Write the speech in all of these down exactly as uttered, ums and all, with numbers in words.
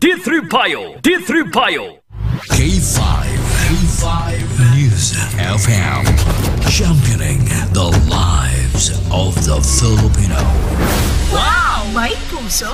D three Bio, D three Bio. K five, K five News F M, championing the lives of the Filipino. Wow! May puso!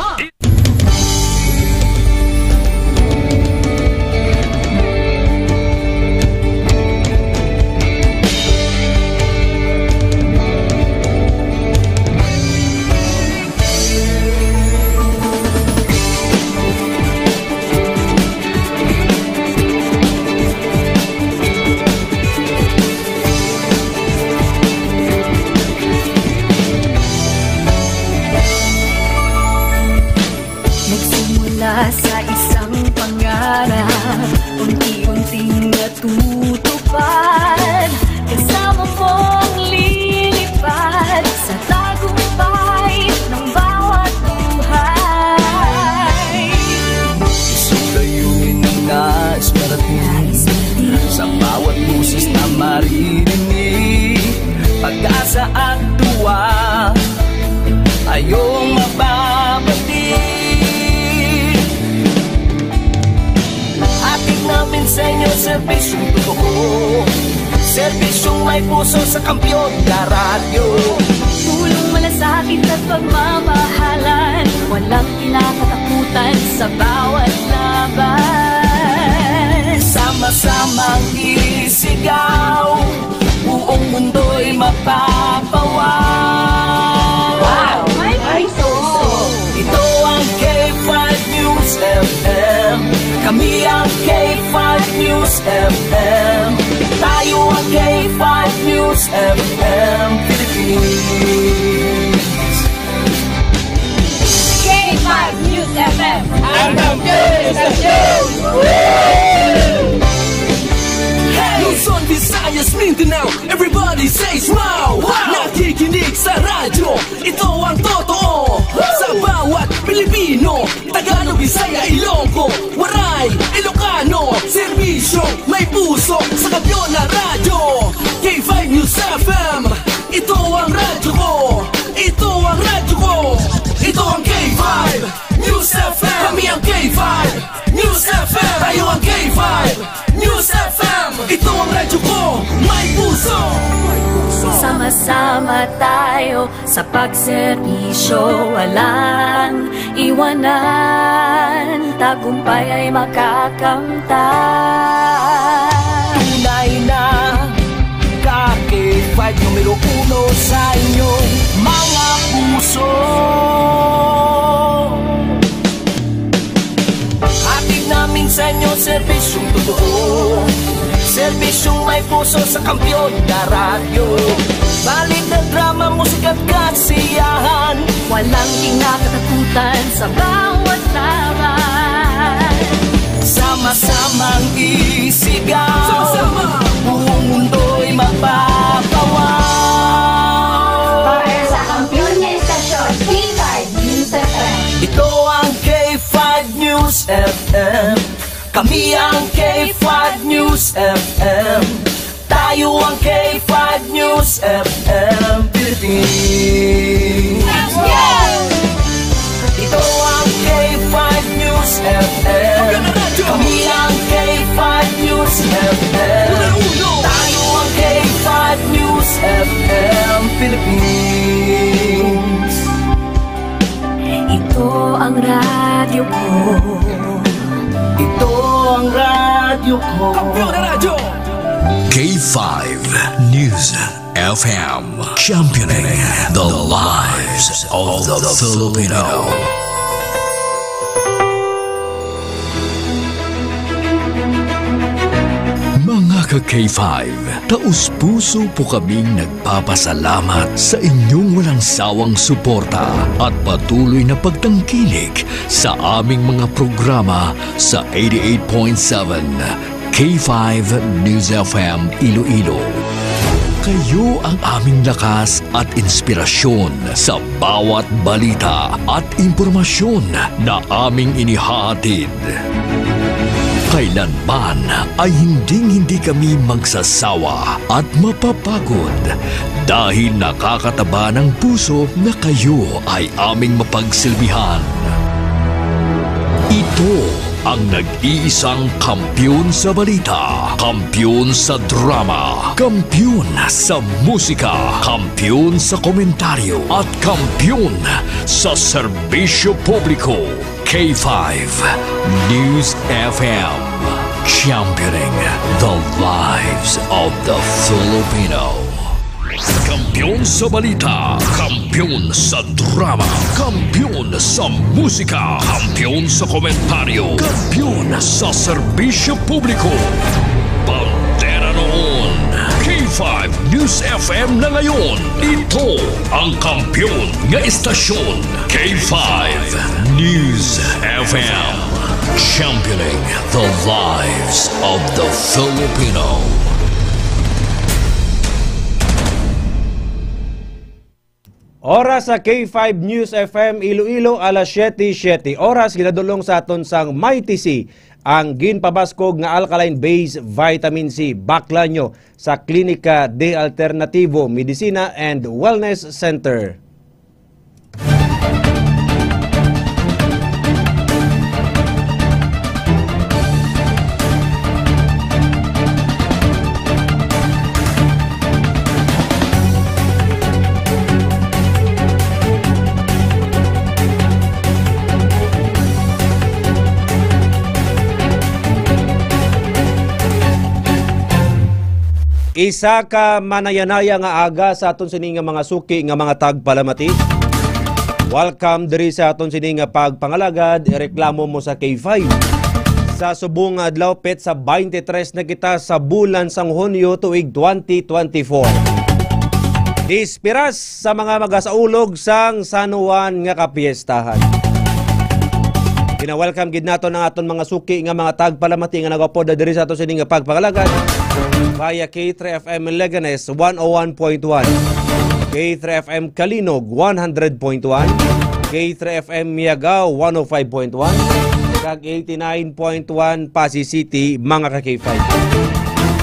Nagsimula sa isang pangarap, unti-unting natutupad. Kasama mong lilipad sa tagumpay ng bawat buhay. Isang layunin na nais marating, sa bawat boses na maririnig, pag-asa at tuwa, ayong mababati. Hatid namin sa inyo serbisyong totoo, serbisyong may puso sa Kampiyon na Radyo. Tulong, malasakit at pagmamahalan, walang kinakatakutan sa bawat laban. Sama-samang isigaw, buong mundo'y mapapawaw. Wow! May puso! Ito ang K five News F M. Kami ang K five News F M. Tayo ang K five News F M Philippines. K five News F M. Ang kampiyon sa show! Hey! Luzon, Visayas, Mindanao, everybody say wow! Wow! Nakikinig sa radyo, ito ang totoo. Sa bawat Pilipino, Tagalog, Bisaya, Ilonggo, Waray, Ilocano, serbisyo, may puso, sa Kampiyon na Radyo. K five News F M, ito ang radyo ko. Ito ang radyo ko. Ito ang K five News F M. Kami ang K five News F M. Tayo ang K five News F M. Ito ang radyo ko. May puso. Sama-sama tayo sa pagserbisyo, walang iwanan, tagumpay ay makakamtan. Tunay na ka K five numero uno sa inyong mga puso. Hatid namin sa inyo serbisyong totoo, serbisyong may puso sa Kampiyon na Radyo. Balita, drama, musika at kasiyahan, walang kinakatakutan sa bawat laban. Sama-samang isigaw, sama-sama, buong mundo'y mapapawaw. Para sa kampiyon nga estasyon, K five News F M. Ito ang K five News F M. Kami ang K five News F M. Tayo ang K five News F M Philippines. Ito ang K five News F M. Kami ang K five News F M. Tayo ang K five News F M Philippines. Ito ang radyo ko. Ito ang radyo ko. Kampiyon na Radyo. K five News F M, championing the lives of the Filipino. Mga ka K five, taos-puso po kaming nagpapasalamat sa inyong walang sawang suporta at patuloy na pagtangkilik sa aming mga programa sa eighty-eight point seven K five News F M Iloilo. Kayo ang aming lakas at inspirasyon sa bawat balita at impormasyon na aming inihahatid. Kailanman ay hinding-hindi kami magsasawa at mapapagod dahil nakakataba ng puso na kayo ay aming mapagsilbihan. Ito ang nag-iisang kampiyon sa balita, kampiyon sa drama, kampiyon sa musika, kampiyon sa komentaryo, at kampiyon sa serbisyo publiko. K five News F M, championing the lives of the Filipino. Kampiyon sa balita, kampiyon sa drama, kampiyon sa musika, kampiyon sa komentaryo, kampiyon sa serbisyo publiko. Bandera noon, K five News F M na ngayon. Ito ang kampiyon nga istasyon, K five News F M. Championing the lives of the Filipino. Oras sa K five News F M Iloilo, alas siyete, siyete oras, ginadulong sa aton sang Mighty C ang ginpabaskog nga alkaline base vitamin C. Baklan nyo sa Klinika de Alternativo Medicina and Wellness Center. Isa ka manayanaya nga aga sa aton sini nga mga suki nga mga tagpalamati. Welcome diri sa aton sini nga pagpangalagad, ireklamo mo sa K five. Sa subong nga adlaw, petsa twenty-three na kita sa bulan sang Hunyo tuig twenty twenty-four. Dispiras sa mga magasaulog sang San Juan nga kapiestahan. Gina-welcome gid naton ang aton mga suki nga mga tagpalamati nga nagaupod diri sa aton sini nga pagpangalagad via K three F M Leganes one oh one point one, K three F M Kalinog one hundred point one, K three F M Miagao one oh five point one, kag eighty-nine point one Passi City, mga ka K five.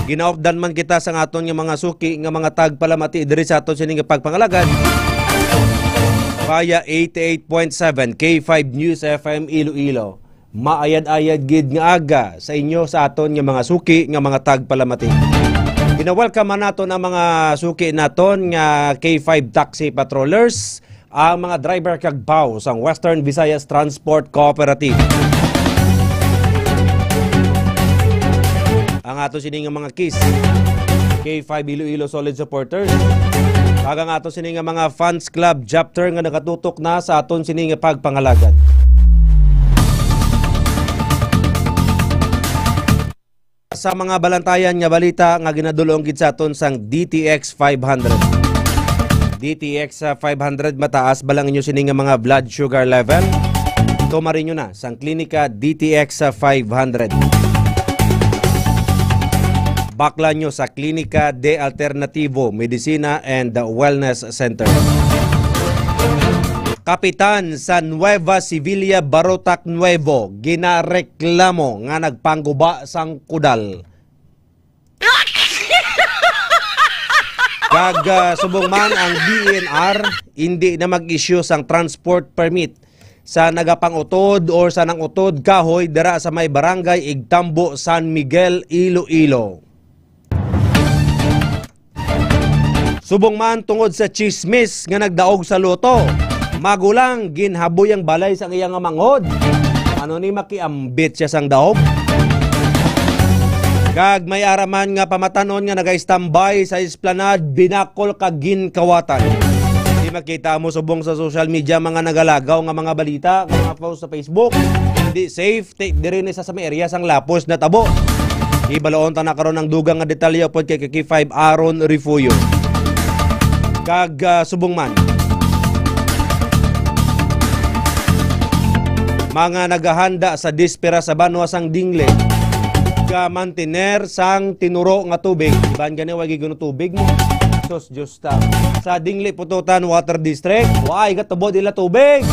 Ginaupdan man kita sa aton nga mga suki nga mga tagpalamati diri sa aton sini nga pagpangalagad via eighty-eight point seven K five News F M Iloilo. Maayad-ayad gid nga aga sa inyo, sa aton nga mga suki nga mga tagpalamati. Gina-welcome man naton ang mga suki naton nga K five taxi patrollers, ang mga driver kag baw sang Western Visayas Transport Cooperative. Ang ato sini nga mga KISS, K five Iloilo Solid Supporters, kag ang ato sini nga mga Fans Club Chapter nga nakatutok na sa aton sini nga pagpangalagad. Sa mga balantayan nga balita nga ginadulong gid sa aton sang D T X five hundred. D T X, ah, five hundred, mataas ba lang inyo sini nga mga blood sugar level? Tumari nyo na sang Klinika D T X, ah, five hundred. Baklan nyo sa Klinika de Alternativo Medicina and Wellness Center. Kapitan sa Nueva Sevilla, Barotac Nuevo, ginareklamo nga nagpangguba sang kudal. Kag, ah, subong man ang D E N R, hindi na mag-issue sang transport permit sa nagapangutod or sa nangutod kahoy dira sa may barangay Igtambo, San Miguel, Iloilo. Subong man tungod sa chismis nga nagdaog sa loto, magulang ginhaboy ang balay sang iya nga manghod. Ano ni, makiambit siya sang daog? Kag may ara man nga pamatanon nga nagaistambay sa esplanade, binakol kag ginkawatan. Di makita mo subong sa social media mga nagalagaw nga mga balita, nga mga post sa Facebook. Hindi safe. Ti-, diri ni sa, sa may area sang Lapos natabo. Ibaloon ta na karon ang dugang nga detalye upod kay K five Aaron Refugio. Kag, ah, subong man, mga naghahanda sa dispera sa banwa sang Dingle, ka mantener sang tinuro nga tubig. Iban gani, wa gid kuno tubig mo. Sus, Diyos ta. Sa Dingle Pututan Water District, waay gatubo dila tubig.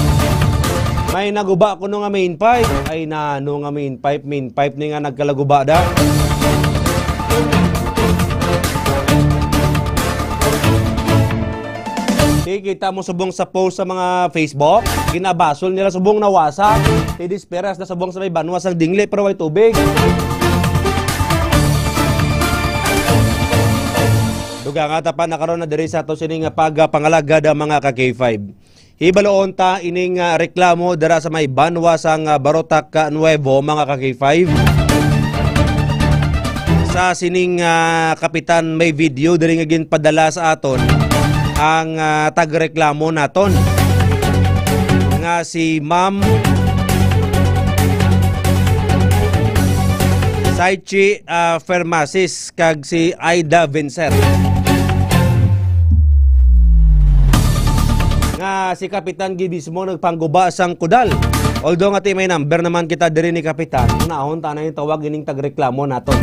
May naguba kuno nga main pipe. Ay, nano nga main pipe, main pipe ni nga nagkalaguba da. Ikita mo subong sa post sa mga Facebook, ginabasol nila subong nawasa. Ti desperas na subong sa may banwa sang Dingle, pero way tubig. Dugang nga ta pa na karon na diri sa ato sini nga pagpangalagad, mga ka K five. Hibaluon ta ining, ah, reklamo dira sa may banwa sang, ah, Barotac, ah, Nuevo, mga ka K five. Sa sining, ah, kapitan, may video diri nga ginpadala sa aton ang, ah, tagreklamo naton nga si Ma'am Saichi, ah, Fermasis kag si Aida Vincent. Nga si Kapitan gid mismo nagpangguba sang kudal. Although nga ti may number naman kita diri ni Kapitan, unahon ta na yung tawag ining tagreklamo naton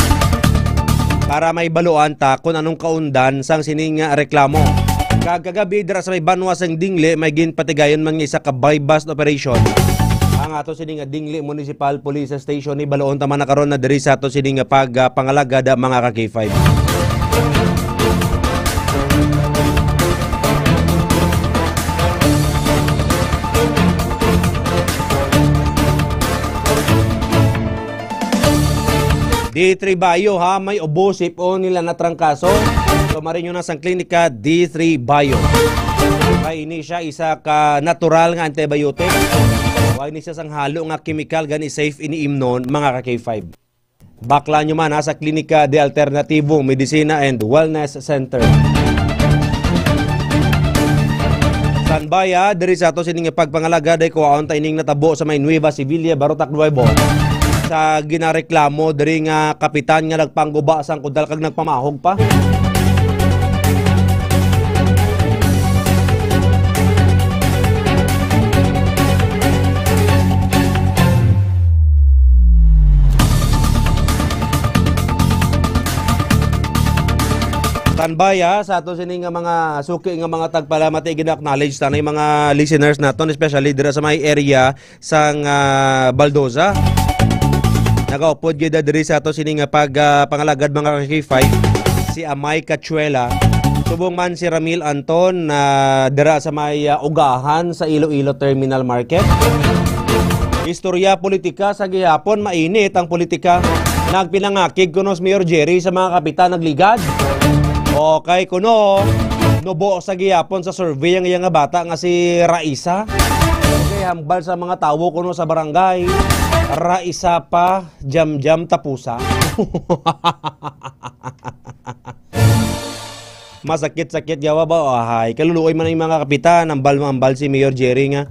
para may baluan ta kung anong kaundan sang sining, ah, reklamo. Kag kagabi dira sa may banwa sang Dingle, may ginpatigayon man nga isa ka buy-bust operation ang ato sini nga Dingle Municipal Police Station. Ni baluon ta man na karon na diri sa ato sini nga pag, ah, pangalagad, ah, mga ka K five. D three Bio, ha, may ubo, sipon nila na trangkaso. So, marinyo na sang klinika D three Bio. Kay ini siya isa ka natural nga antibiotic. Wa ini siya sang halo nga kemikal, gani safe ini imnon, mga ka K five. Bakla nyo man, ha, sa Klinika de Alternativo Medicina and Wellness Center. Standby, ha, diri sa ato sining pagpangalaga, day kuwaon ta ining natabo sa may Nueva Sevilla, Barotac Nuevo. Sa ginareklamo diri nga kapitan nga nagpangguba sang kudal kag nagpamahog pa. Standby, ha, sa ato sini nga mga suki nga mga tagpalamati, gina-acknowledge ta na yung mga listeners naton, especially dira sa may area sang, ah, Baldoza. Nagaupod gyud diri sa ato sini nga pag, ah, pangalagad, mga ka K five, si Amay Cachuela. Subong man si Ramil Anton na dira sa may, ah, ugahan sa Iloilo Terminal Market. Istorya politika sa gihapon, mainit ang politika. Nagpinangakig kuno si Mayor Jerry sa mga kapitan nagligad. Okay, kuno, nubo sa gihapon sa survey ang iya nga bata nga si Raisa. Okay, hambal sa mga tawo kuno sa barangay, Raisa pa, Jamjam Tapusa. Masakit-sakit gawa ba? Ahay, kaluluoy man ang mga kapitan, ambal-ambal si Mayor Jerry nga.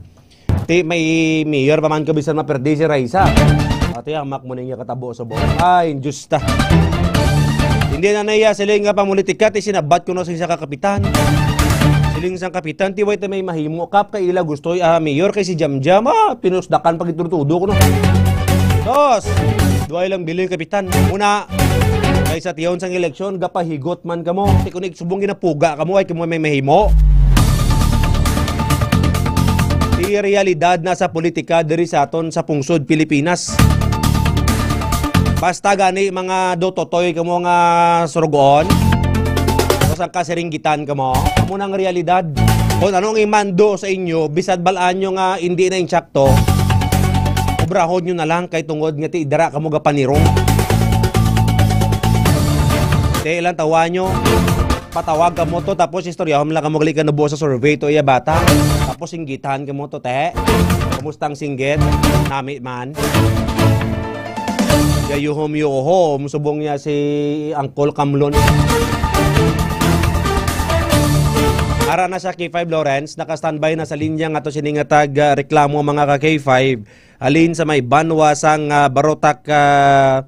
Ti, may mayor pa man ka bisan maperdi si Raisa. Ati, hamak mo ninyo katabo sa buhay. Ay, Diyos ta. Hindi na naiya siling nga pamulitika, ti sinabat ko na sa isa ka kapitan. Siling sang kapitan, ti way ta may mahimo, kap kay ila gusto, ah, mayor kay si Jamjam, ah, pinusdakan pag iturutudo ko no. Dos, duway lang bilin kapitan. Una, kay sa tiyon sang eleksyon, gapahigot man kamo. Ti kunig subong ginapuga kamo, ay kamo may mahimo. Ti realidad na sa politika diri sa aton sa pungsod Pilipinas. Basta gani mga dototoy kamo nga surugoon, o sang kasiringgitan kamo, amo nang realidad. Kung ano ang imando sa inyo, bisag bal-an nyo nga hindi na insakto, obrahon nyo na lang kay tungod nga ti dira kamo gapanirong. Te lang tawa nyo. Patawag kamo to, tapos istoryahon lang kamo gali ka nabuo sa survey to iya bata. Tapos singgitahan kamo to, te. Kumusta ang singgit? Nami man. Gayuhom-yuhom, subong niya si Uncle Kamlon. Ara na sa K five Lawrence, naka-standby na sa linya nga to sini nga tag, ah, reklamo, mga ka K five. Halin sa may banwa sang, ah, Barotac, ah,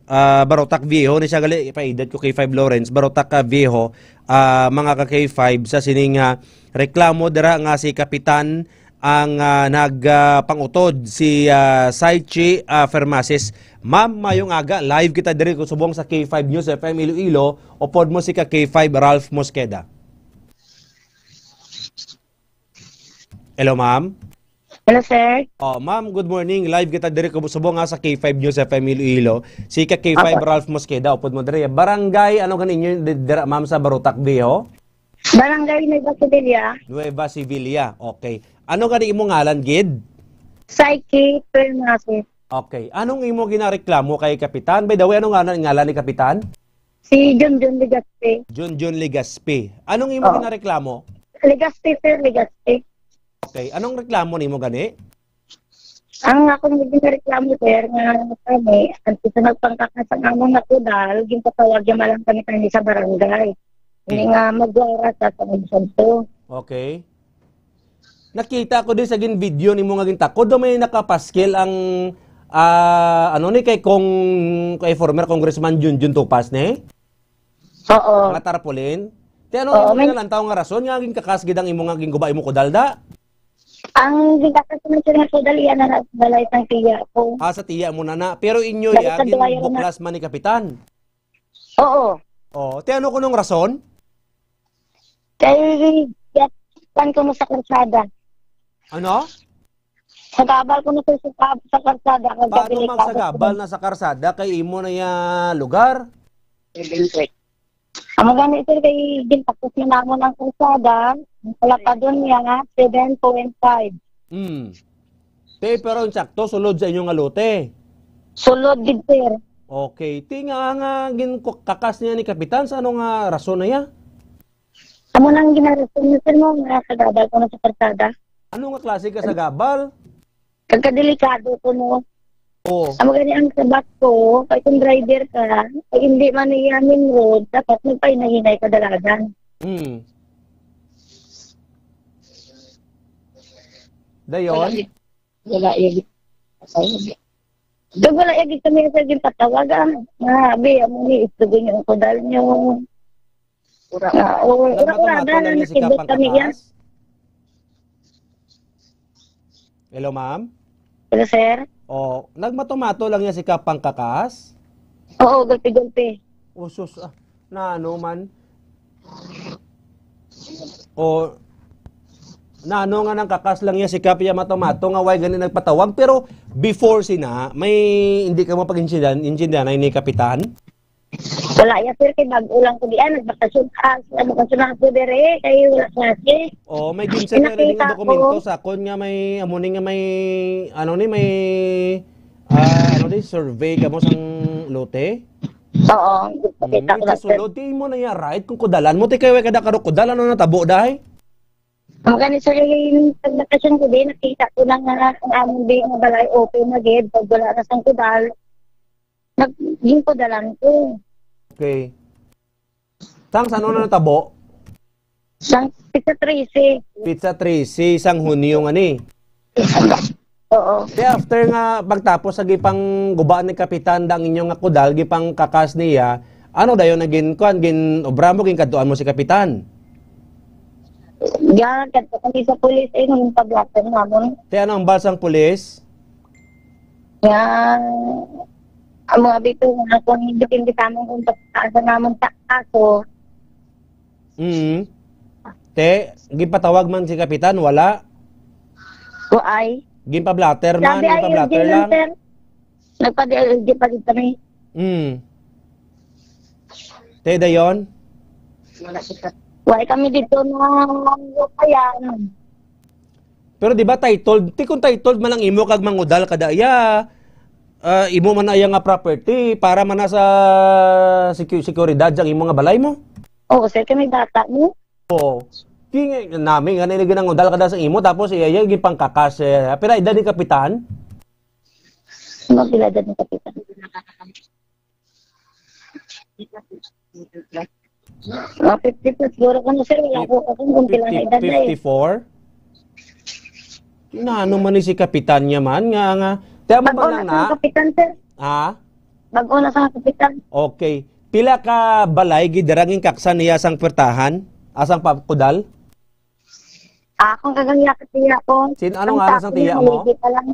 ah, Barotac Viejo, ni siya gali, paedad ko K five Lawrence, Barotac, ah, Viejo, ah, mga ka K five, sa sining, ah, reklamo dira nga si Kapitan ang, ah, nag, ah, pangutod si, ah, Saichi, ah, Fermasis. Ma'am, mayong aga, live kita diri ko subong sa K five News F M Iloilo, upod mo si ka K five Ralph Mosqueda. Hello, ma'am. Hello, sir. Oh, ma'am, good morning. Live kita diri ko subong nga sa K five News F M Iloilo. Si ka K five Apo. Ralph Mosqueda, upod mo diri. Barangay, ano gani inyo di-, dira, ma'am, sa Barotac Viejo? Barangay Nueva Sevilla. Nueva Sevilla. Okay. Ano gani imo ngalan, gid? Psyche Pernace. Okay. Anong imo ginareklamo kay Kapitan? By the way, ano ngalan, ngalan ni Kapitan? Si Junjun Legaspi. Junjun Legaspi. Anong imo Oo. ginareklamo? Legaspi, sir, Legaspi. Okay. Anong reklamo nimo gani? Ang akong ginareklamo, sir, nga kami, ang sa nagpangkakas ang among nakudal, ginpatawag niya malang kami kami sa barangay. Hindi Hmm. nga magwara sa sa santo. Okay. Nakita ko din sa gin video nimo nga gintakod, do may nakapaskil ang, ah, ano ni, kay kong, kay former Congressman Junjun Topas, ne? Oo. Nga tarpaulin? Ti ano Oo, ang may nalantaw nga rason nga ginkakas gid ang imo nga ginguba imo kudal da? Ang ginkakas man siya nga kudal, iya na na balay sang tiya ko. Ah, sa tiya mo na na. Pero inyo Dali ya, sa duwa yun na. ginbuklas man ni Kapitan? Oo. Oh, ti ano kunong rason? Kay, yat-, kuwan ko na sa karsada. Ano? Sagabal ko na sa, sa, sa karsada, kag Paano delikado magsagabal ko. na sa karsada kay imo na ya lugar? Amo gani, sir, kay gintakos na namon ang karsada, ang palapad niya, seven point five. Hmm. Te, pero insakto, sulod sa inyo nga lote. Sulod gid, sir. Okay. Ti nga, nga gin-, kakas niya ni Kapitan, sa ano nga rason na ya? Amo nang ginarason niya, sir, mo, nga sagabal ko na sa karsada. Ano nga klase ka sagabal? Kagkadelikado ko, no? Oo. Amo gani ang sabat ko, kay kung driver ka, kay hindi man iya main road, dapat magpahinay-hinay ka dalagan. Hmm. Dayon? Wala gid. Wala iya gid. Kag wala iya gid kami sa ginpatawag, ah. Nga, abi, amo ni, istugo niyo ang kudal niyo. Ura, Ah, ura. o, ura, ura, Nagmatumato dala lang niya si nakibot Kapang kami yan. Kakas? Hello, ma'am? Hello, sir? Oh, nagmatumato lang niya si Kapang Kakas? Oo, gulpi-gulpi. Oh, sus, ah, na ano man? Oh, na ano nga nang kakas lang niya si Kap, iya matumato nga way gani nagpatawag, pero before sina, may hindi ka mapag-intindihan, intindihan ni Kapitan? Wala ya, sir, kay bag-o lang ko diyan, nagbakasyon, ah, nagbakasyon lang ako dire, kay wala klase. Oh, may ginsend May na rin nakita nga dokumento ko. sa akon nga may, amo ni nga may, ano ni, may, ah, ano ni, survey kamo sang lote? Oo, Mm, kita ko sa na, sir. sulod, ti imo na ya, right? Kung kudalan mo, ti kay way kada karo kudal, ano natabo, day? Ang gani, sir, yung nagbakasyon ko din, nakita ko lang nga ang amon din nga balay open na gid, pag wala na sang kudal, nag-, ginkudalan ko. Okay. Sang, sa ano na natabo? Sang pizza trese. Pizza trese, sang Hunyo nga ni. Oo. Te, after nga pagtapos sa gipang gubaan ni Kapitan da ang inyo nga kudal, gipang kakas niya, ano dayon ang gin-, kuan, gin-obra mo, ginkadtuan mo si Kapitan? Yan, kadto kami sa pulis, eh, nung paglakan namon. Te, ano ang bal sang pulis? Yan. Ang mga bito nga kung depende sa amon kung pagkasa namon sa kaso. Mm. Te, gipatawag man si Kapitan, wala? Waay. Ginpa-blotter man, Sabi ay, ginpa-blotter yun lang. lang, sir. Nagpa-D I L G pa rin kami. Mm. Te, dayon? Wala kita. Wala kami dito na lupayan. Pero di ba titled? Ti kung titled man ang imo kag mangudal ka da iya, ah, imo man na iya nga property para man na sa secu-, seguridad sa imo nga balay mo? Oo, sir, kami bata mo. Oo. Ti nga, nami nga na ginangudal ka da sa imo tapos iya, iya gipangkakas, eh. Pila edad ni Kapitan? Ano pila edad ni Kapitan? Mga fifty-two siguro ko na, sir. Wala ko, ako kung pila na edad na eh. Fifty-four? Naano man ni si Kapitan niya man? Nga, nga. Tiyan mo Bag-o man lang na na. sa kapitan, sir. Ha? Bag-o na sa kapitan. Okay. Pila ka balay gid dira nga kaksan niya sang pwertahan? Asang pa kudal? Ah, kung kagangya ka tiya ko. Sin-, ano Ang ngalan sang tapo tiya niya, mo? maligi pa lang.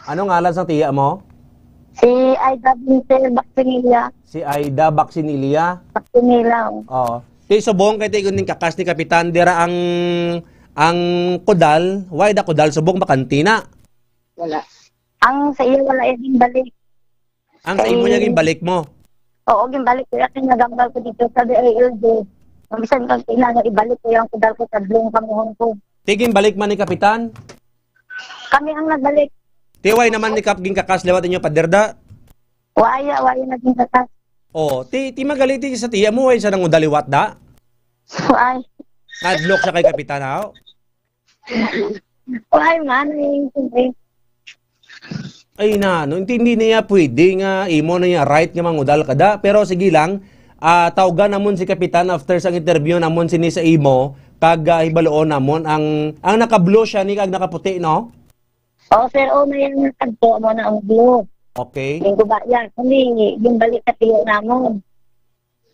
Ano ngalan sang tiya mo? Si Aida Vincel Baxinilla. Si Aida Baxinilla? Baxinilla, oh. Oo. Ti subong kay ti ning kakas ni Kapitan, dira ang, ang kudal, way da kudal, subong makantina. Wala. Ang sa iya, wala yung balik. Ang sa imo niya Kay ginbalik mo? Oo, ginbalik ko. Kaya nagambal ko dito sa D I L D. Ang bisan kag kailangan ibalik ko yung kudal ko sa blong kamuhon ko. Ti ginbalik man ni Kapitan? Kami ang nagbalik. Ti way naman ni Kap ginkakas liwat inyo pader da? Waya, waya naging kakas. Oh, ti, ti magali ti sa tiya mo, way sa nangudal liwat da? Ay. Nadlok siya kay Kapitan, ha? Why man? Ay, na, no, intindi niya pwede nga imo na niya right nga mangudal ka da. Pero sige lang, ah, tawgan namon si Kapitan after sang interview namon sini sa imo, kag, ah, hibaluon namon ang, ang naka-blue siya ni kag nakaputi, no? Oh, sir, oh, may nagtagpo mo na ang blue. Okay. Yung guba yan, hindi, yung balik sa tiyo namon.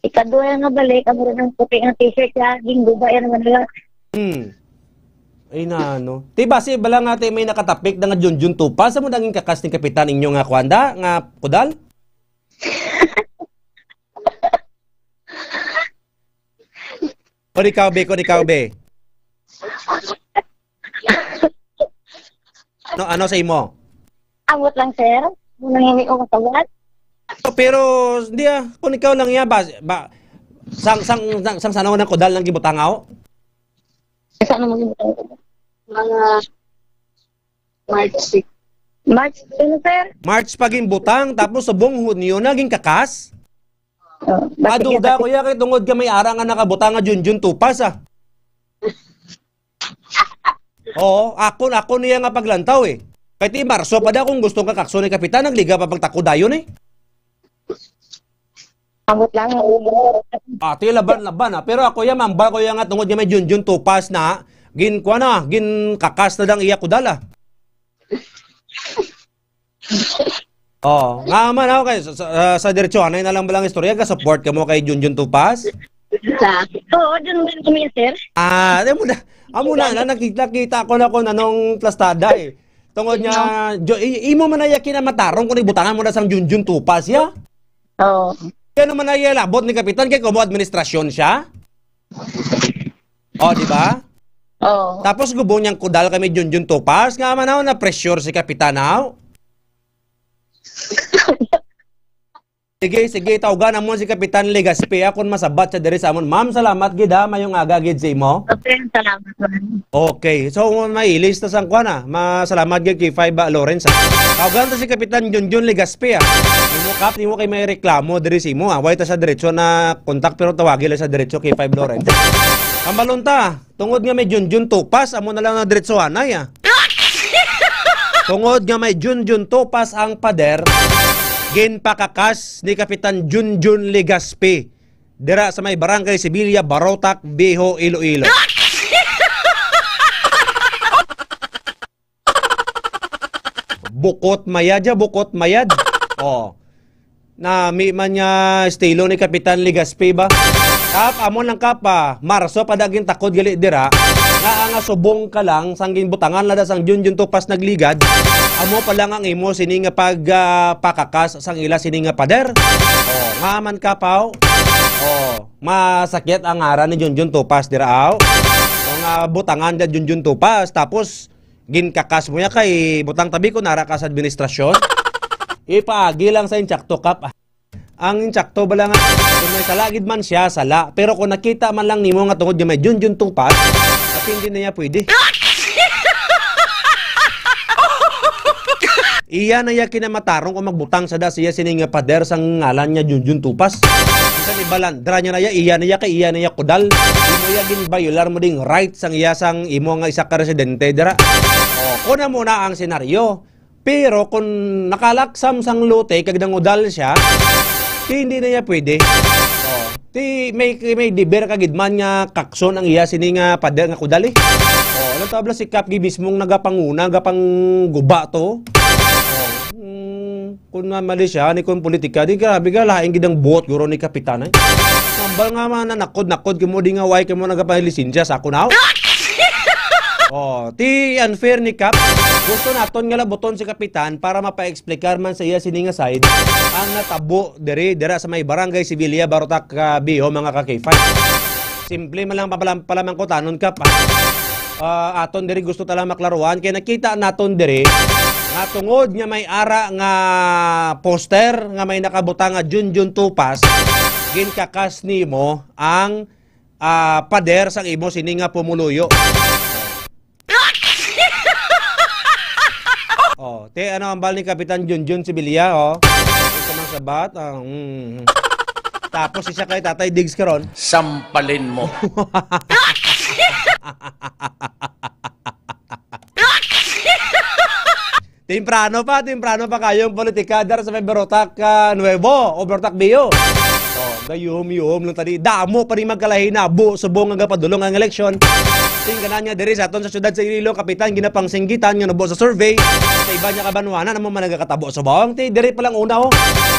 Ikaduha nga balik, amo rin ang puti nga t-shirt siya, ginguba yan naman nila. Hmm. Ay na, no. Ti basi bala nga ti may nakatapik na nga Junjun Tupas, amo nangin kakas ni Kapitan inyo nga kwanda, nga kudal? Kon ikaw, be, kon ikaw, be. Ano, ano sa imo? Ambot lang, sir. Nangini ko matawag. Pero, hindi ah, kung ikaw lang iya, ba, ba, sang, sang, sang, sang sanaw ng kudal ng gibutangaw? Sa ano mo gibutangaw? Mga March six. March, ano, sir? March pa ginbutang, tapos subong Hunyo na ginkakas? Oh, basi Maduda kita ko iya kay tungod ka may ara nga nakabutang nga Junjun Tupas, ah. Oo, ako, ako niya nga paglantaw, eh. Kay ti Marso pa daw kung gusto nga kakso ni Kapitan, nagliga pa pagtako dayon, eh. Ambot lang ang ulo. Ah, ti laban-laban, ah. Pero ako iya, mambal ko iya nga tungod nga may Junjun Tupas na, gin, kuha na, gin kakas na dang iya kudala. Oh, nga man ako kay sa, sa, sa diretso, anay na lang balang istorya, ka-support ka mo kay Junjun Tupas? Sa, oo, dun din kami, sir. Ah, amo na, amo na, na, nakita, kita ko na kung anong plastada eh. Tungod nga, jo, i, imo man na iya kinamatarong kung ibutangan mo na sang Junjun Tupas, ya? Oo. Kaya naman na iya labot ni Kapitan, kay kumo administrasyon siya? Oh, di ba? Oo. Tapos gubong niyang kudal kami Junjun Tupas, nga man na pressure si Kapitan, aw? Sige, sige, tawgan namon si Kapitan Legaspi, ah, kung masabat siya diri sa amon. Ma'am, salamat gid, ha. Mayong aga gid sa imo. Okay, salamat, ma'am. Okay, so, may lista sang kuan, ah. Masalamat gid kay Five, ah, Lawrence, ah. Tawgan to si Kapitan Junjun Legaspi, ah. Imo, Kap, imo kay may reklamo diri sa imo, ah. Way ta sa diretso na kontak, pero tawagi lang sa diretso kay Five Lawrence. Kambalon ta, tungod nga may Junjun Tupas, amo na lang na diretso anay, ah. Tungod nga may Junjun Tupas ang pader, ginpakakas ni Kapitan Junjun Legaspi dira sa may Barangay Sevilla, Barotac, Viejo, Iloilo. Bukot mayad ya, bukot mayad. Oh. Nami man niya estilo ni Kapitan Legaspi ba? Kap, amo lang, Kap, ah. Marso pa daging takod gali dira. Nga nga subong ka lang sang ginbutangan na da sang Junjun Tupas nagligad. Amo pa lang ang imo sini nga pag, ah, pakakas sang ila sini nga pader. Oh, nga man, Kap, aw. Oh, masakit ang ngaran ni Junjun Tupas dira, aw. O nga butangan da Junjun Tupas, tapos ginkakas mo ya kay butang tabi ko nara ka sa administrasyon. Ipaagi lang sa insakto, Kap. Ang insakto bala nga, kung may sala gid man siya, sala. Pero kung nakita man lang nimo nga tungod nga may Junjun Tupas, at hindi na niya pwede. Iya na iya kinamatarong kung magbutang sa da siya sini nga pader sang ngalan niya Junjun Tupas. Bisan ibalandra niya na iya, iya na iya kay iya na iya kudal. Imo iya ginbayolar mo ding right sang iya sang imo nga isa ka residente dira. O, kuna mo na ang senaryo. Pero kung nakalaksam sang lote kag nangudal siya, ti hindi na niya pwede. O, ti may, may deber ka gid man nga kakson ang iya sini nga pader nga kudal, eh. O, ano to, abla si Kap gi mismong nagapanguna, nagapangguba to. O, mm, kung nga mali siya, ni kung politika, di grabe ka, lain gid ang buot guro ni Kapitan, eh. Mambal nga man, nanakod-nakod ka mo, di nga way ka mo nagapalilisensya sa ako na. Oh, ti unfair ni Kap. Gusto naton nga labuton si Kapitan para mapa-explicar man sa iya sini nga side ang natabo diri, dira sa may Barangay Sevilla, Barotac, ah, Viejo, mga ka-K five. Simple man lang papalam-, palamangkutanon, Kap, ah. Ah, aton diri gusto ta lang maklaruhan kay nakita naton diri nga tungod nga may ara nga poster nga may nakabutang nga Junjun Tupas, ginkakas nimo ang ah, pader sang imo sini nga pumuluyo. Oh, te, ano ang bal ni Kapitan Junjun Sibilia, oh? Ito mang sabat, ah, mm. Tapos isa kay Tatay Diggs karon. Sampalin mo. Temprano pa, temprano pa kayo ang politika dar sa may Barotac, ah, Nuevo o Barotac Bio. Oh, gayuhom-yuhom lang tadi. Damo pa rin magkalahi na bu subong nga gapadulong ang eleksyon. Tingganan nga diri sa aton sa siyudad sa Iloilo, kapitan, ginapangsinggitan nga nubo sa survey. Sa iba niya kabanwanan, amo man nagakatabo subong. Ti diri pa lang una, oh.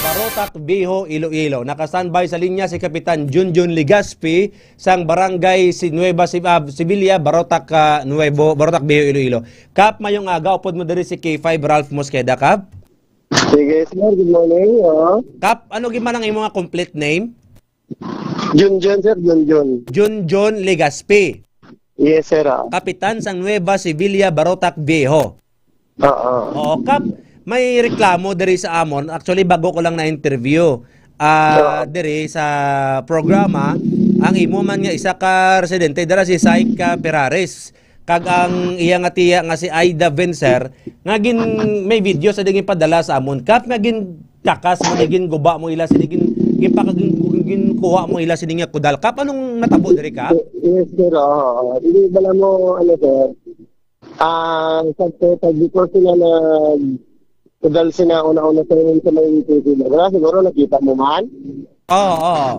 Barotac Viejo, Iloilo. Naka-standby sa linya si Kapitan Junjun Legaspi sang Barangay si Nueva Si-, ah, Sevilla, Barotac, ah, Nuevo, Barotac Viejo, Iloilo. Kap, mayong aga, upod mo diri si K five Ralph Mosqueda, Kap. Sige, sir. Good morning. Oh. Kap, ano gid man ang imo nga complete name? Junjun, sir. Junjun. Junjun Legaspi. Yes, sir. Ah. Kapitan sang Nueva Sevilla, Barotac Viejo. Oo. Oo, Kap, may reklamo diri sa amon. Actually, bago ko lang na-interview, ah, Oo. diri sa programa, ang imo man nga isa ka residente dira si Syke, ah, Perares, kag ang iya nga tiya nga si Aida Vencer, nga gin-, may video sa di ginpadala sa amon. Kap, nga gintakas mo, ni ginguba mo ila, sini gin-, ginpaka-, gin-, ginkuha mo ila sini nga kudal. Kap, anong natabo diri, Kap? Yes, sir. Oo. Hindi, bala mo, ano, sir, ah, sa total, before sila nag-, kudal sila una-una sa, sa may Pilipinas. Wala, siguro nakita mo man. Oo, oo.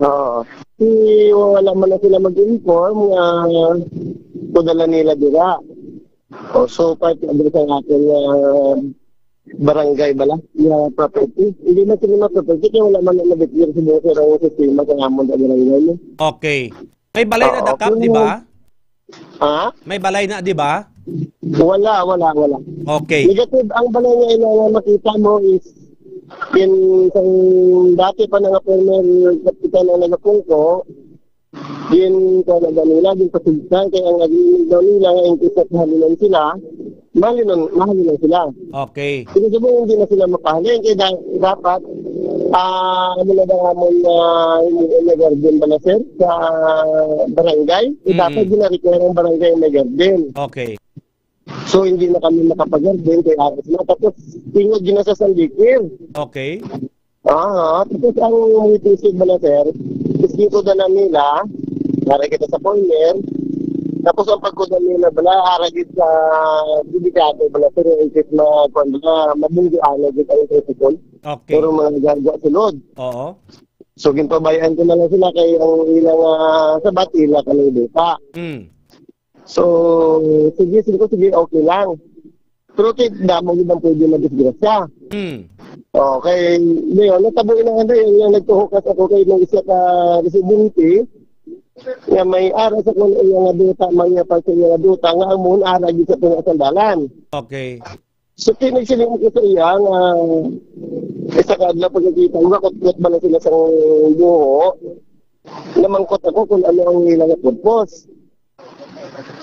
Oo. Si, wala man na sila mag-inform nga kudalan nila dira. O, so, part na din sa atin nga barangay bala, nga property. Hindi na sila ma-property kaya wala man na nabitbit sa buong sarang sistema sa amon sa barangay, no? Okay. May balay na Oo, dakap, kung di ba? Ha? May balay na, di ba? Wala, wala, wala. Okay. Negative ang balay nga ina nga makita mo is in sang dati pa na nga former kapitan ang nagapungko, din ko na nila, din pasigtan, kaya ang agreement daw nila nga in case na halinan sila, mahalin lang, mahalin lang sila. Okay. Sige, sige, hindi na sila mapahalin. Kaya da-, dapat, ah, ano na daw amon na, hindi na garden ba na, sir? Sa barangay? Mm. Dapat gina-require ang barangay na garden. Okay. So, hindi na kami makapag-garden kay aras na. Tapos, tingog gina sa sandikir. Okay. Ah, tapos ang mga isig ba na, sir? Is dito na lang nila, para kita sa foreigner. Tapos ang pagkuda nila, bala, ara gid sa delikado, bala, sir, yung isip na, kwan, bala, mabunggo, ano, gid ang tricycle. Okay. Pero mga gagwa sulod. Oo. So, ginpabayaan ko na lang sila kay ang ilang, ah, sabat, ila ka ng lupa. Mm. So, sige, sige ko, sige, okay lang. Pero ti, damo gid ang pwede madisgrasya. Mm. Okay, ngayon, natabo na nga yun, yung nagtuhukas ako kay may isa ka residente, nga may ara sa kung iya nga duta, may iya pa sa iya nga duta, nga ang muhon ara gid sa tunga sandalan. Okay. So, kinigsiling ko sa iya nga isa ka adlaw pagkakita, nga kutkot ba na sila sa buho, namangkot ako kung ano ang ilang purpose.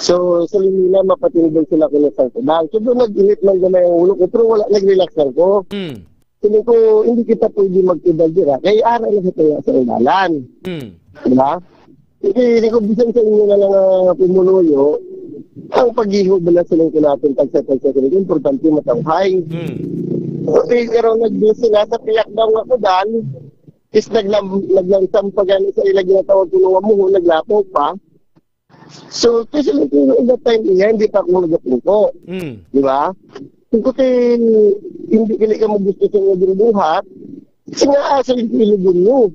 So, sa Linina, mapatindog sila ko sa kulang. So, doon nag-init man gamay ang ulo ko, pero wala, nag-relax lang ko. Mm. Sabi ko, hindi kita pwede magtubag dira. Kaya ara na sa tayo sa ilalan. Mm. Diba? Hindi, hindi ko bisan sa inyo na lang, ah, pumuluyo, ang pag-iho ba na silang kunapin, tagsa-tagsa sila, importante matawhay. Mm. Okay, pero nag-busy na sa piyak daw nga kudan, is naglam-, naglansam pa gani sa ila ginatawag ko nga muho, naglapok pa. So, kasi lang kung in that time niya, hindi pa ako nagapungko. Mm. Di ba? Kung ko kay, hindi kini ka mo gusto sa mga ginbuhat, kasi nga, ah, sa ilugon mo.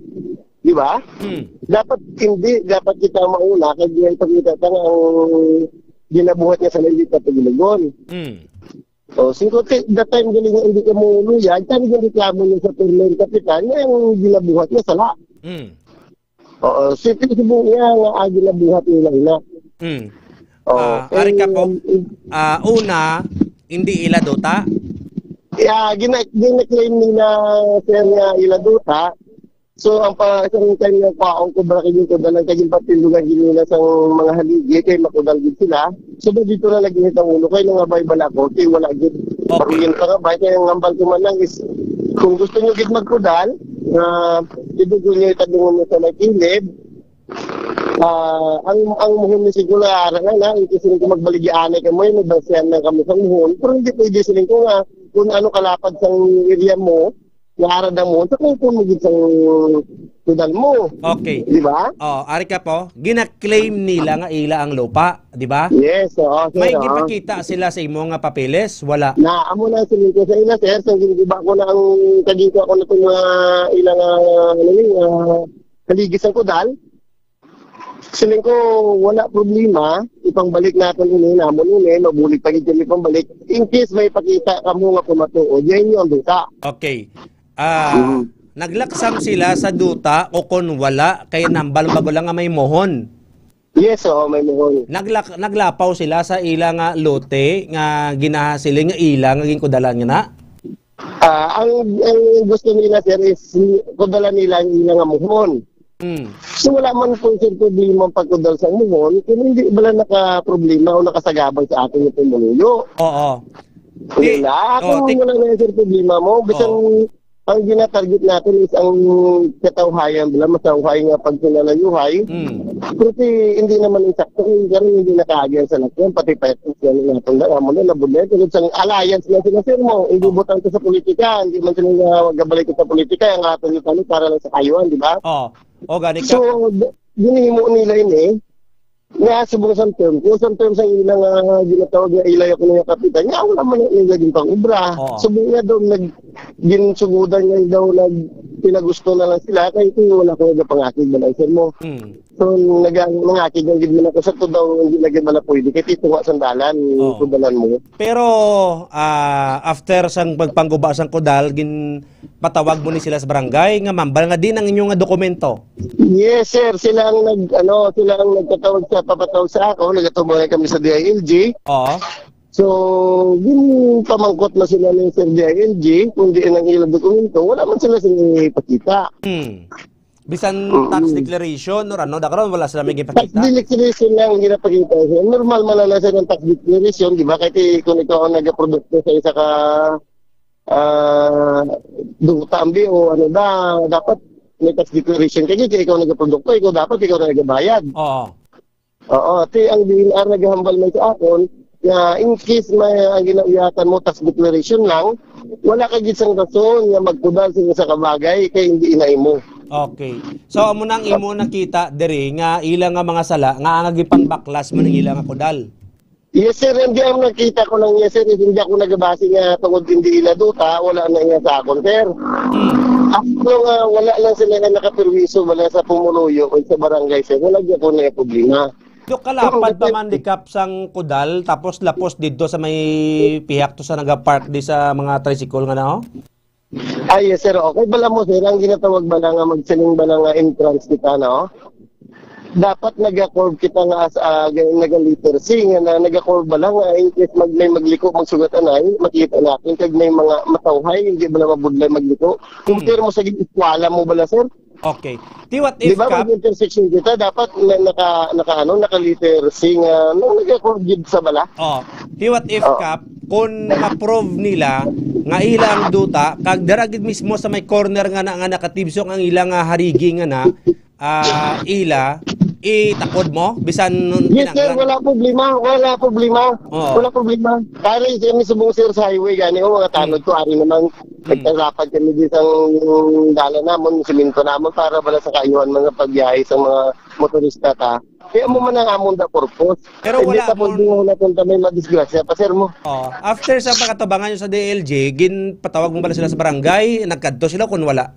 Di ba? Mm. Dapat hindi, dapat kita mauna, kay di ang pagkita ta nga ang ginabuhat niya sa hindi ta pagilugon. Mm. O, singko ti, that time galing nga hindi ka mo luyag, tani yung reklamo niya sa Permen Kapitan, nga ang ginabuhat niya sala. Mm. Oo, si Facebook niya nga agi na buhat nila ina. Mm. Oo, Ah, ari ka po, kay, ah, una, hindi ila duta? Yeah, gina-, gina-claim nila, sir, nga ila duta. So, ang pa, isang time nga kwaon ko, barakin yung kudalan, kay yung patindugan gid nila sa mga haligi, kay makudal gid sila. So, ba dito na nag-init ang ulo, kay nangabay bala ko, kay wala gid. Okay. Paruyin pa nga ba, kaya ang hambal ko man lang is, kung gusto nyo gid magkudal, nga, idugol nyo itabungan mo sa may kilid, Ah, ang, ang muhon ni siguro, ara na, na, ito siling ko magbaligyaan na kamo, may basihan na kamo sa muhon. Pero hindi pwede siling ko nga, kung ano kalapad sang area mo, nga ara na muhon, sa kupon mo gid sang kudan mo. Okay. Di ba? Oh, ari ka po, gina-claim nila nga ila ang lupa, di ba? Yes, oo, sir, May oo. gipakita sila sa imo nga papeles? Wala. Na, amo na, siling ko sa ila, sir, sa gingiba ko na ang kagito ako na itong mga ilang, ah, ano yun, ah, kaligis ang kudal. Siling ko, wala problema. Ipangbalik naton ini, namon ini, mabulig pa gid kami pangbalik. In case may pakita kamo nga pamatuod, yan yung duta. Okay. Ah, Mhm. naglaksam sila sa duta o kon wala, kay nambal bago lang nga may mohon. Yes, oo, may mohon. Naglak-, naglapaw sila sa ila nga lote nga ginahasiling nga ila nga ginkudalan nga na? Ah, ang, ang gusto nila, sir, is kudalan nila ang ila nga muhon. Mm. So, wala man po, sir, problema ang pagkudal sa muhon kung hindi bala nakaproblema o nakasagabal sa atin yung pumuluyo. Oo. Wala. Kung wala na, sir, problema mo, bisan Oo. ang ginatarget natin is ang katawhayan, bala, matawhay nga pagkinalayuhay. Mm. Pero ti, hindi naman insakto, eh, pero hindi nakaagi ang salakyan, pati pa ito, yan ang natin na, amo na, nabudlay, tungod sa alliance na sila, sir, mo, hindi Ah. butang ko sa politika, hindi man sila nga gabalik ko sa politika, ang aton yung kami para lang sa kayuhan, di ba? Oh, oh, gani ka. So, d-, ginhimo nila ini, nga subong sa term, kung sa term sa ilang, ah, ginatawag nga ilay ako nga kapitan, nga wala man ang naging pang-obra. Oo. Subong nga daw, nag-, ginsugudan nga daw, nag-, pinagusto na lang sila, kaya ito yung wala ko nagapangakig man ang sir mo. Hmm. So, nag-, nangakig ang gid man ako sa to daw, hindi na gid man na pwede, kaya ito nga sandalan, Oo. kudalan mo. Pero, ah, after sang pagpangguba sang kudal, ginpatawag mo ni sila sa barangay nga mambal nga din ang inyo nga dokumento? Yes, sir. Sila ang nag-, ano, sila ang nagpatawag sa, papatawag sa ako. Nagkatubangay kami sa D I L G. Oo. So, ginpamangkot na sila ni Sir D I L G kung diin ang ilang dokumento. Wala man sila sila ipakita. Hmm. Bisan Mm. tax declaration or ano, dakaron wala sila may Tax gipakita? declaration lang ang ginapakita. Normal man lang na sa tax declaration, di ba? Kahit i-, kung ikaw ang nagaprodukto sa isa ka, ah, duta, ambi, o ano na, dapat may tax declaration ka, kaya ikaw nagaprodukto, ikaw dapat, ikaw na nagabayad. Oo. Oo, ti ang D N R nagahambal man sa akon nga in case may ang ginauyatan mo tax declaration lang, wala ka gid sang rason nga magkudal sa isa ka bagay kay hindi ina imo. Okay. So, amo na ang imo nakita diri nga ila nga mga sala nga ang gipangbaklas man ang ila nga kudal. Yes, sir. Hindi ang nakita ko lang, yes, sir, is hindi ako nagabase nga tungod hindi ila duta, wala na iya sa akon, sir. Hmm. Ako nga wala lang sila nga nakaperwiso, wala sa pumuluyo o sa barangay, sir. Wala gyud ako na problema. Do kalapad pa man di kap sang kudal, tapos lapos didto sa may pihak to sa nagapark di sa mga tricycle nga na, oh? Ah, yes, sir. Okay, bala mo, sir, ang ginatawag bala nga magsiling bala nga entrance kita, no? Dapat nag-curve kita nga as, ah, ga-, naga-letter C, nga na, nag-curve bala nga in case mag-, may magliko, magsugat anay, makita natin, kag may mga matawhay, hindi bala mabudlay magliko. Kung Hmm. pirmo sa gid, eskwala mo bala, sir? Okay. Ti what Di if, ba, Kap? Mag-intersection kita, dapat na, naka, naka, ano, naka-letter C nga, no, nag-curve gid sa bala. Oh, ti what if, Oo. Kap, kung ma-prove nila nga ila ang duta, kag dara gid mismo sa may corner nga na, nga nakatibsok ang ila nga harigi nga na, ah, ila, itakod mo, bisan Yes, sir, kinahanglan. Wala problema, wala problema. Oo. Wala problema. Kaya rin kami subong, sir, sa highway, gani, oh, mga tanod Hmm. ko, ari naman, Hmm. nagtalapan kami di sang dalan namon, siminto namon, para bala sa kaayuhan mga pagbiyahe sa mga motorista ta. Kaya mo man ang amon da purpose. Pero Hindi wala ta pwede mo nga natin ta may madisgrasya pa, sir, mo. Oh, after sa pagkatubangan nyo sa D L G, ginpatawag mo bala sila sa barangay? Nagkadto sila kung wala?